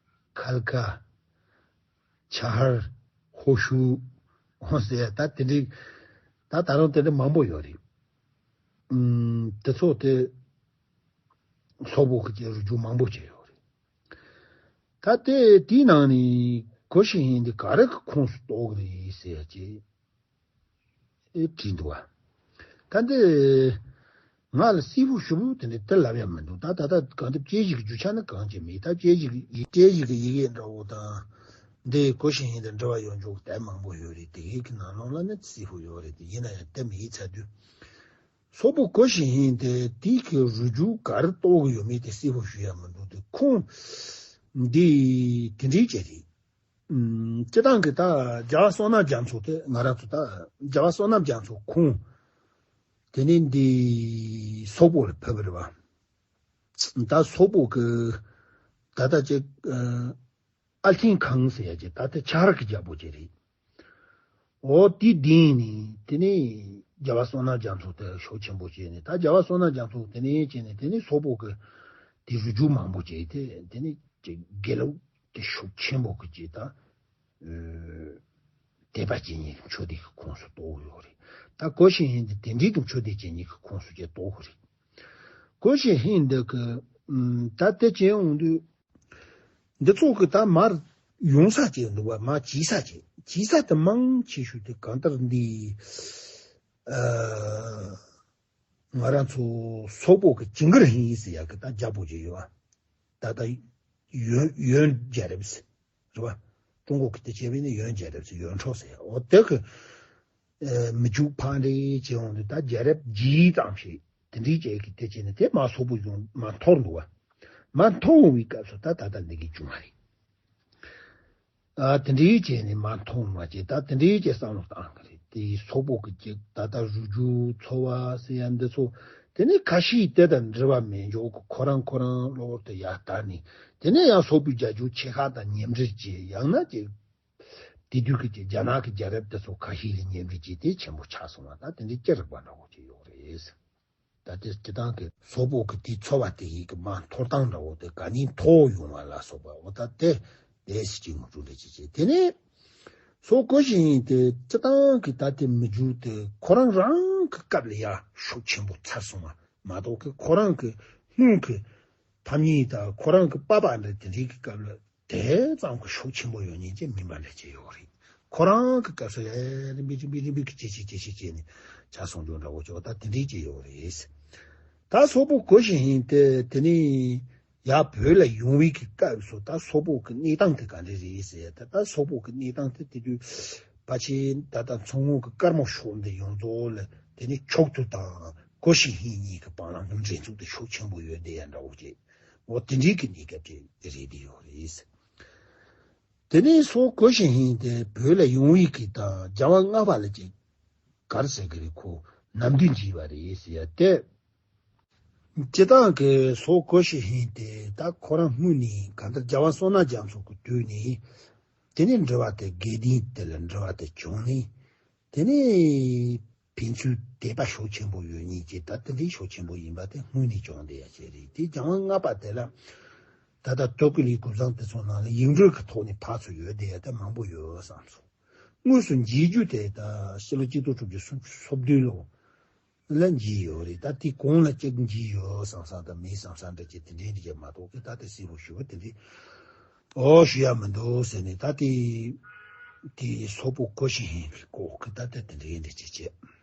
ཁལ་ཀ། ཆ་ཧར། ཧོ་ཤུ། ཧོ་ཟེར་ཡ་ད་དེ་འདྲའི་ད་ད་རུང་དེ་འདྲ་མང་པོ་ཡོད་རེད། ཨུམ། དེ་ཚོ་དེ་སོག་པོ་གི་རུས་རྒྱུད་མང་པོ་ཅིག་ཡོད་རེད། ད་དེ་དེའི་ནང་ནས་གོ་ཤི་ཧིན་འདི་ག་རེ་གི་ཁོངས་སུ་གཏོགས་རེད་ཟེར་ཅེས་དྲིས་འདུག་བ། ད་འདི་ང་ལ་སིལ་བུ་ཞུ་བུ་དེ་འདྲ་དེ་ལབ་ཡ་མི་འདུག་ད་ད་ལྟ་གང་ཐུབ་དཔྱད་གཞི་གི་རྒྱུ་ཆ་ནི་གང་ཅི་མེད། ད་དཔྱད་གཞི་གི་དཔྱད་གཞི་གི་ཡི་གེ་འདྲ་བོ་དང་འདི་གོ་ཤི་ཧིན་དང་འབྲེལ་བ་ཡོད་འཇོག་དེ་མང་པོ་ཡོད་རེད། དེ་གའི་གི་ནང་ལོགས་ལ་ནི་སིལ་བུ་ཡོད་རེད། དེ་ཡིན་ན་ཡང་དེ་མི་ཡི་ཚ་དུས། སོག་པོ་གོ་ཤི་ཧིན་དེ་དེའི་གི་རུས་རྒྱུད་ག་རེ་གཏོགས་གི་ཡོད་མེད་དེ་སིལ་བུ་ཞུ་ཡ་མི་འདུག་དེ་ཁོང་འདི་དེ་འདྲའི་ཅིག་རེད། ཨུམ། སྤྱི་བཏང་གི་ད་རྒྱལ་བ་བསོད་ནམས་རྒྱ་མཚོ་དེ་ང་རང་ཚོ་ད་རྒྱལ་བ་བསོད་ནམས་རྒྱ་མཚོ་ཁོང་དེ་ནས་འདི་སོག་པོ་ལ་ཕེབས་པ་རེད་བ། ད་སོག་པོ་གི་ད་ལྟ་ཅིག་ཨ་ཨལ་ཐིང་ཁང་ཟེར་ཡ་ཅིག་ད་ལྟ་ཆ་ར་གི་རྒྱལ་པོ་ཅིག་རེད། འོ་དེ་བདེན་ནས་དེ་ནས་རྒྱལ་བ་བསོད་ནམས་རྒྱ་མཚོ་དེ་ཤུགས་ཆེན་པོ་བྱས་ནས། ད་རྒྱལ་བ་བསོད་ནམས་རྒྱ་མཚོ་དེ་ནས་བྱས་ནས་དེ་ནས་སོག་པོ་གི་དེ་རུས་རྒྱུད་མང་པོ་བྱས་ཏེ་དེ་ནས་ཅིག་དགེ་ལུགས་དེ་ཤུགས་ཆེན་པོ་གི་ཅིག་ད་ཨ་དད་པ་བྱེད་མཁན་ཆོས་སྡེ་གི་ཁོངས་སུ་གཏོགས་ཡོད་རེད། ད་གོ་ཤི་ཧིན་དེ་དེ་འདྲའི་དུ་ཆོས་སྡེ་བྱེད་མཁན་གི་ཁོངས་སུ་ཅིག་གཏོགས་རེད། གོ་ཤི་ཧིན་འདི་གི་ཨ་ད་དེ་བྱས་འོང་དུས། འདི་ཚོ་གི་ད་མར་ཡོང་ས་ཅིག་འདུག་བ། མར་བྱེད་ས་ཅིག་བྱེད་ས་དེ་མང་ཆེ་ཤོས་དེ་གང་ལྟར་འདི་ཨ་ང་རང་ཚོ་སོག་པོ་གི་ཇིང་གར་ཧིན་ཟེར་ཡ་གི་ད་རྒྱལ་པོ་ཅིག་ཡོད་བ། ད་ལྟ་ཡོན་ཡོན་རྒྱལ་རབས་ཟེར་རེད་བ། ཀྲུང་གོ་གི་དེ་བྱས་པས་ནི་ཡོན་རྒྱལ་རབས་ཟེར། ཡོན་ཁྲོ་ཟེར་ཡ། འོ་དེ་གི་ཨ་མི་འཇུག་ཕག་འགྲེལ་བྱེད་འོང་དུས་ད་རྒྱལ་རབས་བརྒྱད་ཙམ་ཞིག་དེ་འདྲའི་ཅིག་གི་དེ་བྱས་ནས་དེ་མར་སོག་པོ་ཡོང་མར་འཐོར་འདུག་བ། མར་འཐོར་འོང་བའི་སྐབས་སུ་ད་ད་ལྟ་འདི་གི་བྱུང་བ་རེད། ཨ་དེ་འདྲའི་བྱས་ནས་མར་འཐོར་མ་བྱས། ད་དེ་འདྲའི་ཅིག་བསམ་བློ་བཏང་གི་རེད། དེ་སོག་པོ་གི་ཅིག་ད་ལྟ་རུས་རྒྱུད་ཚོ་བ་ཟེར་ཡ་འདི་ཚོ་དེ་ནི་ཁ་ཤས་དེ་དང་འབྲེལ་བ་མེད་འཇོག་གི་ཁོ་རང་ཁོ་རང་གློ་བུར་དུ་ཡར་དར་ནས། དེ་ནས་ཡང་སོག་པོའི་རྒྱལ་རྒྱུད་ཆེ་ཁག་དང་མཉམ་འབྲེལ་བྱས། ཡང་ན་ཅིག་དེ་དུས་ཀྱི་ཅིག་རྒྱ་ནག་གི་རྒྱལ་རབས་དེ་ཚོ་ཁ་ཤས་ལ་མཉམ་འབྲེལ་བྱས་ཏེ་ཆེན་པོ་ཆགས་སོང་བ། ད་དེ་འདྲའི་ཅི་རིགས་པ་འདྲ་བོ་ཅིག་ཡོད་རེད། ད་དེ་སྤྱི་བཏང་གི་སོག་པོ་གི་དེའི་ཚོ་བ་དེ་ཡི་གི་མར་འཐོར་སྟངས་འདྲ་བོ་དེ་ག་ནས་འཐོར་ཡོང་བ་ལ་སོགས་པ། འོ་ད་དེ་དེ་སྲིད་ཀྱི་ངོ་སྤྲོད་འདྲ་ཅིག་བྱས། དེ་ནས་སོག་གོ་ཤི་ཧིན་དེ་སྤྱི་བཏང་གི་ད་དེ་མི་འཇུག་དེ་ཁོ་རང་རང་གི་སྐབས་ལ་ཡ་ཤུགས་ཆེན་པོ་ཚར་སོང་བ་མ་གཏོགས་གི་ཁོ་རང་གི་སྔོན་གི་ཕམ་ཉེས་དང་ཁོ་རང་གི་པ་ཕ་འདྲ་དེ་འདྲའི་གི་སྐབས་ལ་དེ་ཙམ་གྱི་ཤུགས་ཆེན་པོ་ཡོད་མཁན་ཅིག་མིན་པ་འདྲ་ཅིག་ཡོད་རེད། ཁོ་རང་གི་སྐབས་སུ་ཡ་རིམ་པས་རིམ་པས་རིམ་པས་ཀྱི་ཇེ་ཆེ་ཇེ་ཆེ་བྱས་ནས་ཆ་སོང་རྒྱུ་འདྲ་བོ་ཅིག་ད་དེ་འདྲའི་ཅིག་ཡོད་རེད། ད་སོག་པོ་གོ་ཤི་ཧིན་དེ་དེ་ནས་ཡར་བོད་ལ་ཡོང་བའི་གི་སྐབས་སུ་ད་སོག་པོ་གི་གནས་སྟངས་དེ་ག་འདྲ་རེད་ཟེར་ཡ། ད་ད་སོག་པོ་གི་གནས་སྟངས་དེ་དེ་དུས་ཕལ་ཆེར་ད་ལྟ་མཚོ་སྔོན་གི་དཀར་མོ་ཕྱོགས་འདི་ཡོངས་རྫོགས་ལ་དེ་ནས་ཆོག་ཐུ་དང་གོ་ཤི་ཧིན་གཉིས་ཀྱི་བར་ལ་འབྲེལ་འཛུགས་དེ་ཤུགས་ཆེན་པོ་ཡོད་བསྡད་ཡ་འདྲ་བོ་ཅིག་འོ་དེ་འདྲའི་གི་གནས་སྐབས་ཅིག་རེད་དེ་ཡོད་རེད། དེ་ནས་སོག་གོ་ཤི་ཧིན་དེ་བོད་ལ་ཡོང་བའི་གི་དང་རྒྱལ་བ་ལྔ་པ་ལ་ཅིག་ག་རེ་ཟེར་གི་རེད། ཁོ་ནམ་དུས་འཇིགས་པ་རེད་ཟེར་ཡ་དེ། སྤྱི་བཏང་གི་སོག་གོ་ཤི་ཧིན་དེ་ད་ཁོ་རང་སྔོན་ནས་གང་ལྟར་རྒྱལ་བ་བསོད་ནམས་རྒྱ་མཚོ་གི་དུས་ནས་དེ་ནས་འབྲེལ་བ་དེ་དགེ་ལྡན་དེ་ལ་འབྲེལ་བ་དེ་བྱུང་ནས། དེ་ནས་ཕན་ཚུན་དད་པ་ཤུགས་ཆེན་པོ་ཡོད་མཁན་གྱི་ད་དེ་འདྲའི་ཤུགས་ཆེན་པོ་ཡིན་པ་དེ་སྔོན་ནས་བྱུང་བསྡད་ཡ་ཅིག་རེད། དེ་རྒྱལ་བ་ལྔ་པ་དེ་ལ་ད་ལྟ་ཏོ་ཀི་ལི་གུ་བཟང་དེ་ཚོ་ནང་ལ་ཡིག་འབྲུ་གི་ཐོག་ནས་ཕར་ཚུར་ཡོད་བསྡད་ཡ་དེ་མང་པོ་ཡོད་བསམ་སོང་། དངོས་སུ་འཇལ་རྒྱུ་དེ་ད་ཕྱི་ལོ་གཅིག་སྟོང་དྲུག་བརྒྱ་སུམ་ཅུ་སོ་བདུན་ལོ་ལ་འཇལ་ཡོད་རེད། ད་དེ་གོང་ལ་གཅིག་འཇལ་ཡོད་བསམ་བསམ་དང་མེད་བསམ་བསམ་འདྲ་ཅིག་དེ་འདྲའི་འདྲ་ཅིག་མ་གཏོགས་གི། ད་དེ་གསལ་པོ་ཞུ་བ་དེ་འདྲའི་ཨོ་ཞུ་ཡ་མི་འདུག་ཟེར་ནས། ད་དེ་དེ་སོག་པོ་ཀོ་ཤི་ཧན་གྱི་སྐོར་གི་ད་དེ་དེ་འདྲའི་འདྲ་ཅིག་བྱས།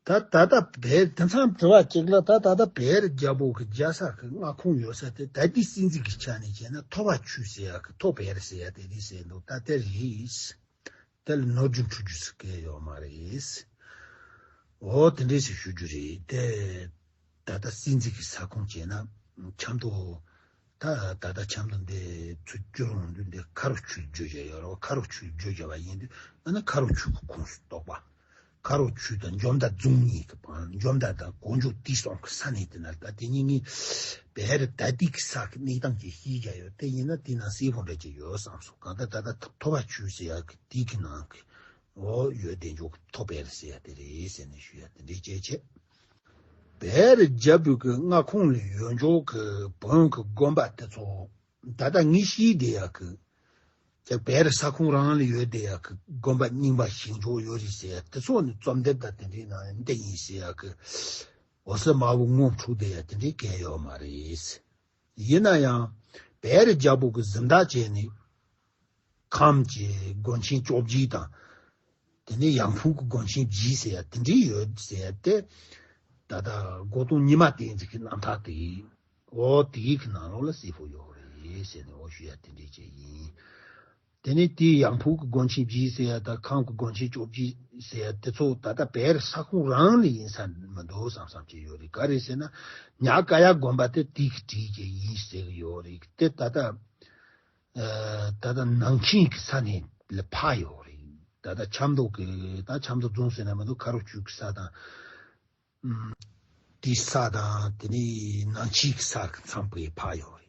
ད་ད་ལྟ་བལ་དེ་མཚམས་དྲི་བ་གཅིག་ལ། ད་ད་ལྟ་བལ་རྒྱལ་པོ་གི་རྒྱལ་ས་གི་མངའ་ཁོངས་ཡོད་ས་དེ་ད་ལྟའི་སྲིད་འཛིན་གྱི་ཆ་ནས་བྱས་ན་ཐོ་བ་ཆུ་ཟེར་ཡ་གི་ཐོ་བལ་ཟེར་ཡ་དེ་རེད་ཟེར་འདུག་ད་དེ་རེད། དེ་ལ་ནོར་རྒྱུན་འཁྲུ་རྒྱུ་ཟེར་གི་ཡོད་མ་རེད། འོ་དེ་འདྲས་ཞིག་ཞུ་རྒྱུ་རེད་དེ། ད་ལྟ་སྲིད་འཛིན་གྱི་ས་ཁོངས་བྱས་ན་ཆབ་མདོ། ད་ད་ལྟ་ཆབ་མདོ་འདི་ཚུར་བསྐྱོད་ཡོང་དུས་འདི་ཁ་རོག་ཆུ་བརྗོད་བྱ་ཡོད་རེད། ཁ་རོག་ཆུ་བརྗོད་བྱ་བ་ཡིན་དུས་ཨ་ན་ཁ་རོག་ཆུ་གི་ཁོངས་སུ་གཏོགས་པ། ཁ་རོག་ཆུ་དང་འཇོ་མདའ་རྫོང་གཉིས་ཀྱི་བར། འཇོ་མདའ་དང་གོ་འཇོ་དེ་གསུམ་གྱི་ས་གནས་དེ་ན། ད་དེ་གཉིས་གཉིས་བལ་རི་ད་ལྟའི་གི་ས་གི་གནས་སྟངས་ཀྱི་ཤེས་བྱ་ཡོད། དེ་ཡིན་ན་དེ་ན་གསལ་པོ་འདྲ་ཅིག་ཡོད་བསམ་སོང་། གང་ལྟར་ད་ལྟ་ཐོ་བ་ཆུ་ཟེར་ཡ་གི་དེ་གི་ནང་གི་འོ་ཡོད་དེ་འཇོག་ཐོ་བལ་ཟེར་ཡ་དེ་རེད་ཟེར་ནས་ཞུ་ཡ་དེ་འདྲའི་བྱས་བྱས། བལ་རི་རྒྱལ་པོའི་གི་མངའ་ཁོངས་ལ་ཡོད་འཇོག་གི་བོན་གི་དགོན་པ་དེ་ཚོ་ད་ལྟ་ངས་ཤེས་བསྡད་ཡག་གི། ཅག་བལ་རི་ས་ཁོངས་རང་ལ་ཡོད་བསྡད་ཡག་གི་དགོན་པ་རྙིང་པ་ཞིག་འཇོག་ཡོད་རེད་ཟེར་ཡ་དེ་ཚོ་ནི་རྩོམ་དེབ་དང་དེ་འདྲའི་ནང་འདི་ཡིན་ཟེར་ཡག་གི། འོད་གསལ་མ་བུ་ངོ་འཕྲོད་བསྡད་ཡ་དེ་འདྲའི་གང་ཡོད་མ་རེད། ཡིན་ན་ཡང་བལ་རི་རྒྱལ་པོ་གི་གཟེངས་རྟགས་བྱས་ནས། ཁམས་ཀྱི་དགོན་ཆེན་བཅོ་བརྒྱད་དང་། དེ་ནས་ཡང་ཕུག་གི་དགོན་ཆེན་བཞི་ཟེར་ཡ་དེ་འདྲའི་ཡོད་ཟེར་ཡ་དེ། ད་ལྟ་སྒོ་སྟོང་ཉི་མ་བསྟན་འཛིན་གྱི་རྣམ་ཐར་དེ། འོ་དེའི་གི་ནང་ལོགས་ལ་གསལ་པོ་ཡོད་རེད་ཟེར་ནས་འོ་ཞུ་ཡ་དེ་འདྲའི་བྱས་ཡིན། དེ་ནས་དེའི་ཡང་ཕུག་གི་དགོན་ཆེན་བཞི་ཟེར་ཡ་དང་ཁམས་ཀྱི་དགོན་ཆེན་བཅོ་བརྒྱད་ཟེར་ཡ་དེ་ཚོ་ད་ལྟ་བལ་རི་ས་ཁོངས་རང་ལ་ཡིན་ས་མི་འདུག་བསམ་བསམ་བྱས་ཡོད་རེད། ག་རེ་ཟེར་ན་ཉག་ཀ་ཡ་དགོན་པ་དེ་དེའི་གི་གྲས་ཀྱི་ཡིན་ཟེར་གི་ཡོད་རེད་དེ། ད་ལྟ། ད་ལྟ་ནང་ཆེན་གྱི་ས་གནས་ལ་ཕར་ཡོད་རེད། ད་ལྟ་ཆབ་མདོ་གི་ད་ཆབ་མདོ་རྫོང་ཟེར་ན་མི་འདུག་ཁ་རོག་ཆུ་གི་ས་དང་། ཨུམ། དེའི་ས་དང་དེ་ནས་ནང་ཆེན་གྱི་ས་གི་མཚམས་པའི་ཕར་ཡོད་རེད།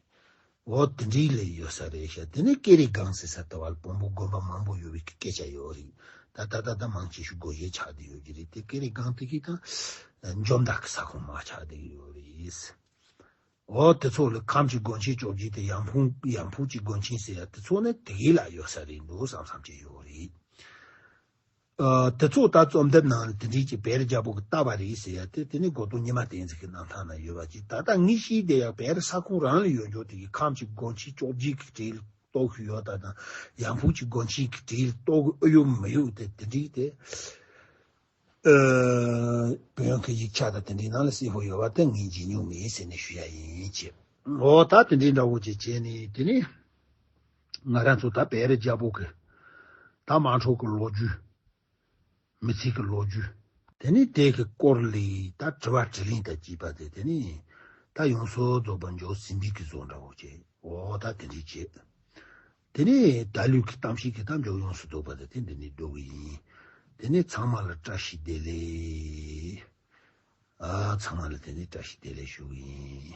འོ་དེ་འདྲའི་ལ་ཡོད་ས་རེད་ཤག་དེ་ནས་ཀེ་རི་སྒང་ཟེར་ས་དེ་བར་བོན་པོ་དགོན་པ་མང་པོ་ཡོད་པའི་སྐད་ཆ་ཡོད་རེད། ད་ད་ད་ད་མང་ཆེ་ཤོས་སྒོ་འབྱེད་ཆགས་བསྡད་ཡོད་ཀྱི་རེད་དེ། ཀེ་རི་སྒང་དེ་གི་ད་འཇོ་མདའ་གི་ས་ཁོངས་མར་ཆགས་བསྡད་ཡོད་རེད། འོ་དེ་ཚོ་ལ་ཁམས་ཀྱི་དགོན་ཆེན་བཅོ་བརྒྱད་དེ་ཡང་ཕུག་ཡང་ཕུག་གི་དགོན་ཆེན་ཟེར་ཡ་དེ་ཚོ་ནི་དེ་གའི་ལ་ཡོད་ས་རེད་འདུག་བསམ་བསམ་བྱས་ཡོད་རེད། ཨ། དེ་ཚོ་ད་རྩོམ་དེབ་ནང་ལ་དེ་འདྲའི་ཅིག་བལ་རྒྱལ་པོ་གི་ལྟ་བ་རེད་ཟེར་ཡ་དེ་དེ་ནི་སྒོ་སྟོང་ཉི་མ་བསྟན་འཛིན་གྱི་རྣམ་ཐར་ན་ཡོད་པ་ཅིག་ད་ལྟ་ངས་ཤེས་བསྡད་ཡ་བལ་རི་ས་ཁོངས་རང་ལ་ཡོད་འཇོག་དེ་གི་ཁམས་ཀྱི་དགོན་ཆེན་བཅོ་བརྒྱད་ཀྱི་གྲས་ལ་གཏོགས་ཀྱི་ཡོད་ད་དང་ཡང་ཕུག་གི་དགོན་ཆེན་གྱི་གྲས་ལ་གཏོགས་ཀྱི་ཨེ་ཡོད་མི་ཡོད་དེ་དེ་འདྲའི་དེ། ཨ། བོན་གྱི་ཡིག་ཆ་དང་དེ་འདྲའི་ནང་ལ་གསལ་པོ་ཡོད་པ་དེ་ངས་མཇལ་མྱོང་མེད་ཟེར་ནས་ཞུ་ཡ་ཡིན་ཅེས། འོ་ད་དེ་འདྲའི་འདྲ་བོ་ཅིག་བྱས་ནས་དེ་ནས་ང་རང་ཚོ་ད་བལ་རི་རྒྱལ་པོ་གི་ད་དམག་འཁྲུག་གི་ལོ་རྒྱུས། མི་ཚེ་གི་ལོ་རྒྱུས། དེ་ནས་དེ་གི་སྐོར་ལས་ད་དྲི་བ་དྲིས་ལན་དང་བཅས་པ་དེ་དེ་ནས་ད་ཡོངས་སུ་རྫོགས་པ་འཇོག་ཟིན་པའི་གི་བཟོ་འདྲ་བོ་བྱས། འོ་ད་དེ་འདྲའི་བྱས། དེ་ནས་ད་ལོའི་གི་གཏམ་བཤད་ཀྱི་གཏམ་བརྗོད་ཡོངས་སུ་རྫོགས་པ་དེ་དེ་འདི་ནས་འགྲོ་གི་ཡིན། དེ་ནས་ཚང་མ་ལ་བཀྲ་ཤིས་བདེ་ལེགས། ཨ། ཚང་མ་ལ་དེ་ནས་བཀྲ་ཤིས་བདེ་ལེགས་ཞུ་གི་ཡིན།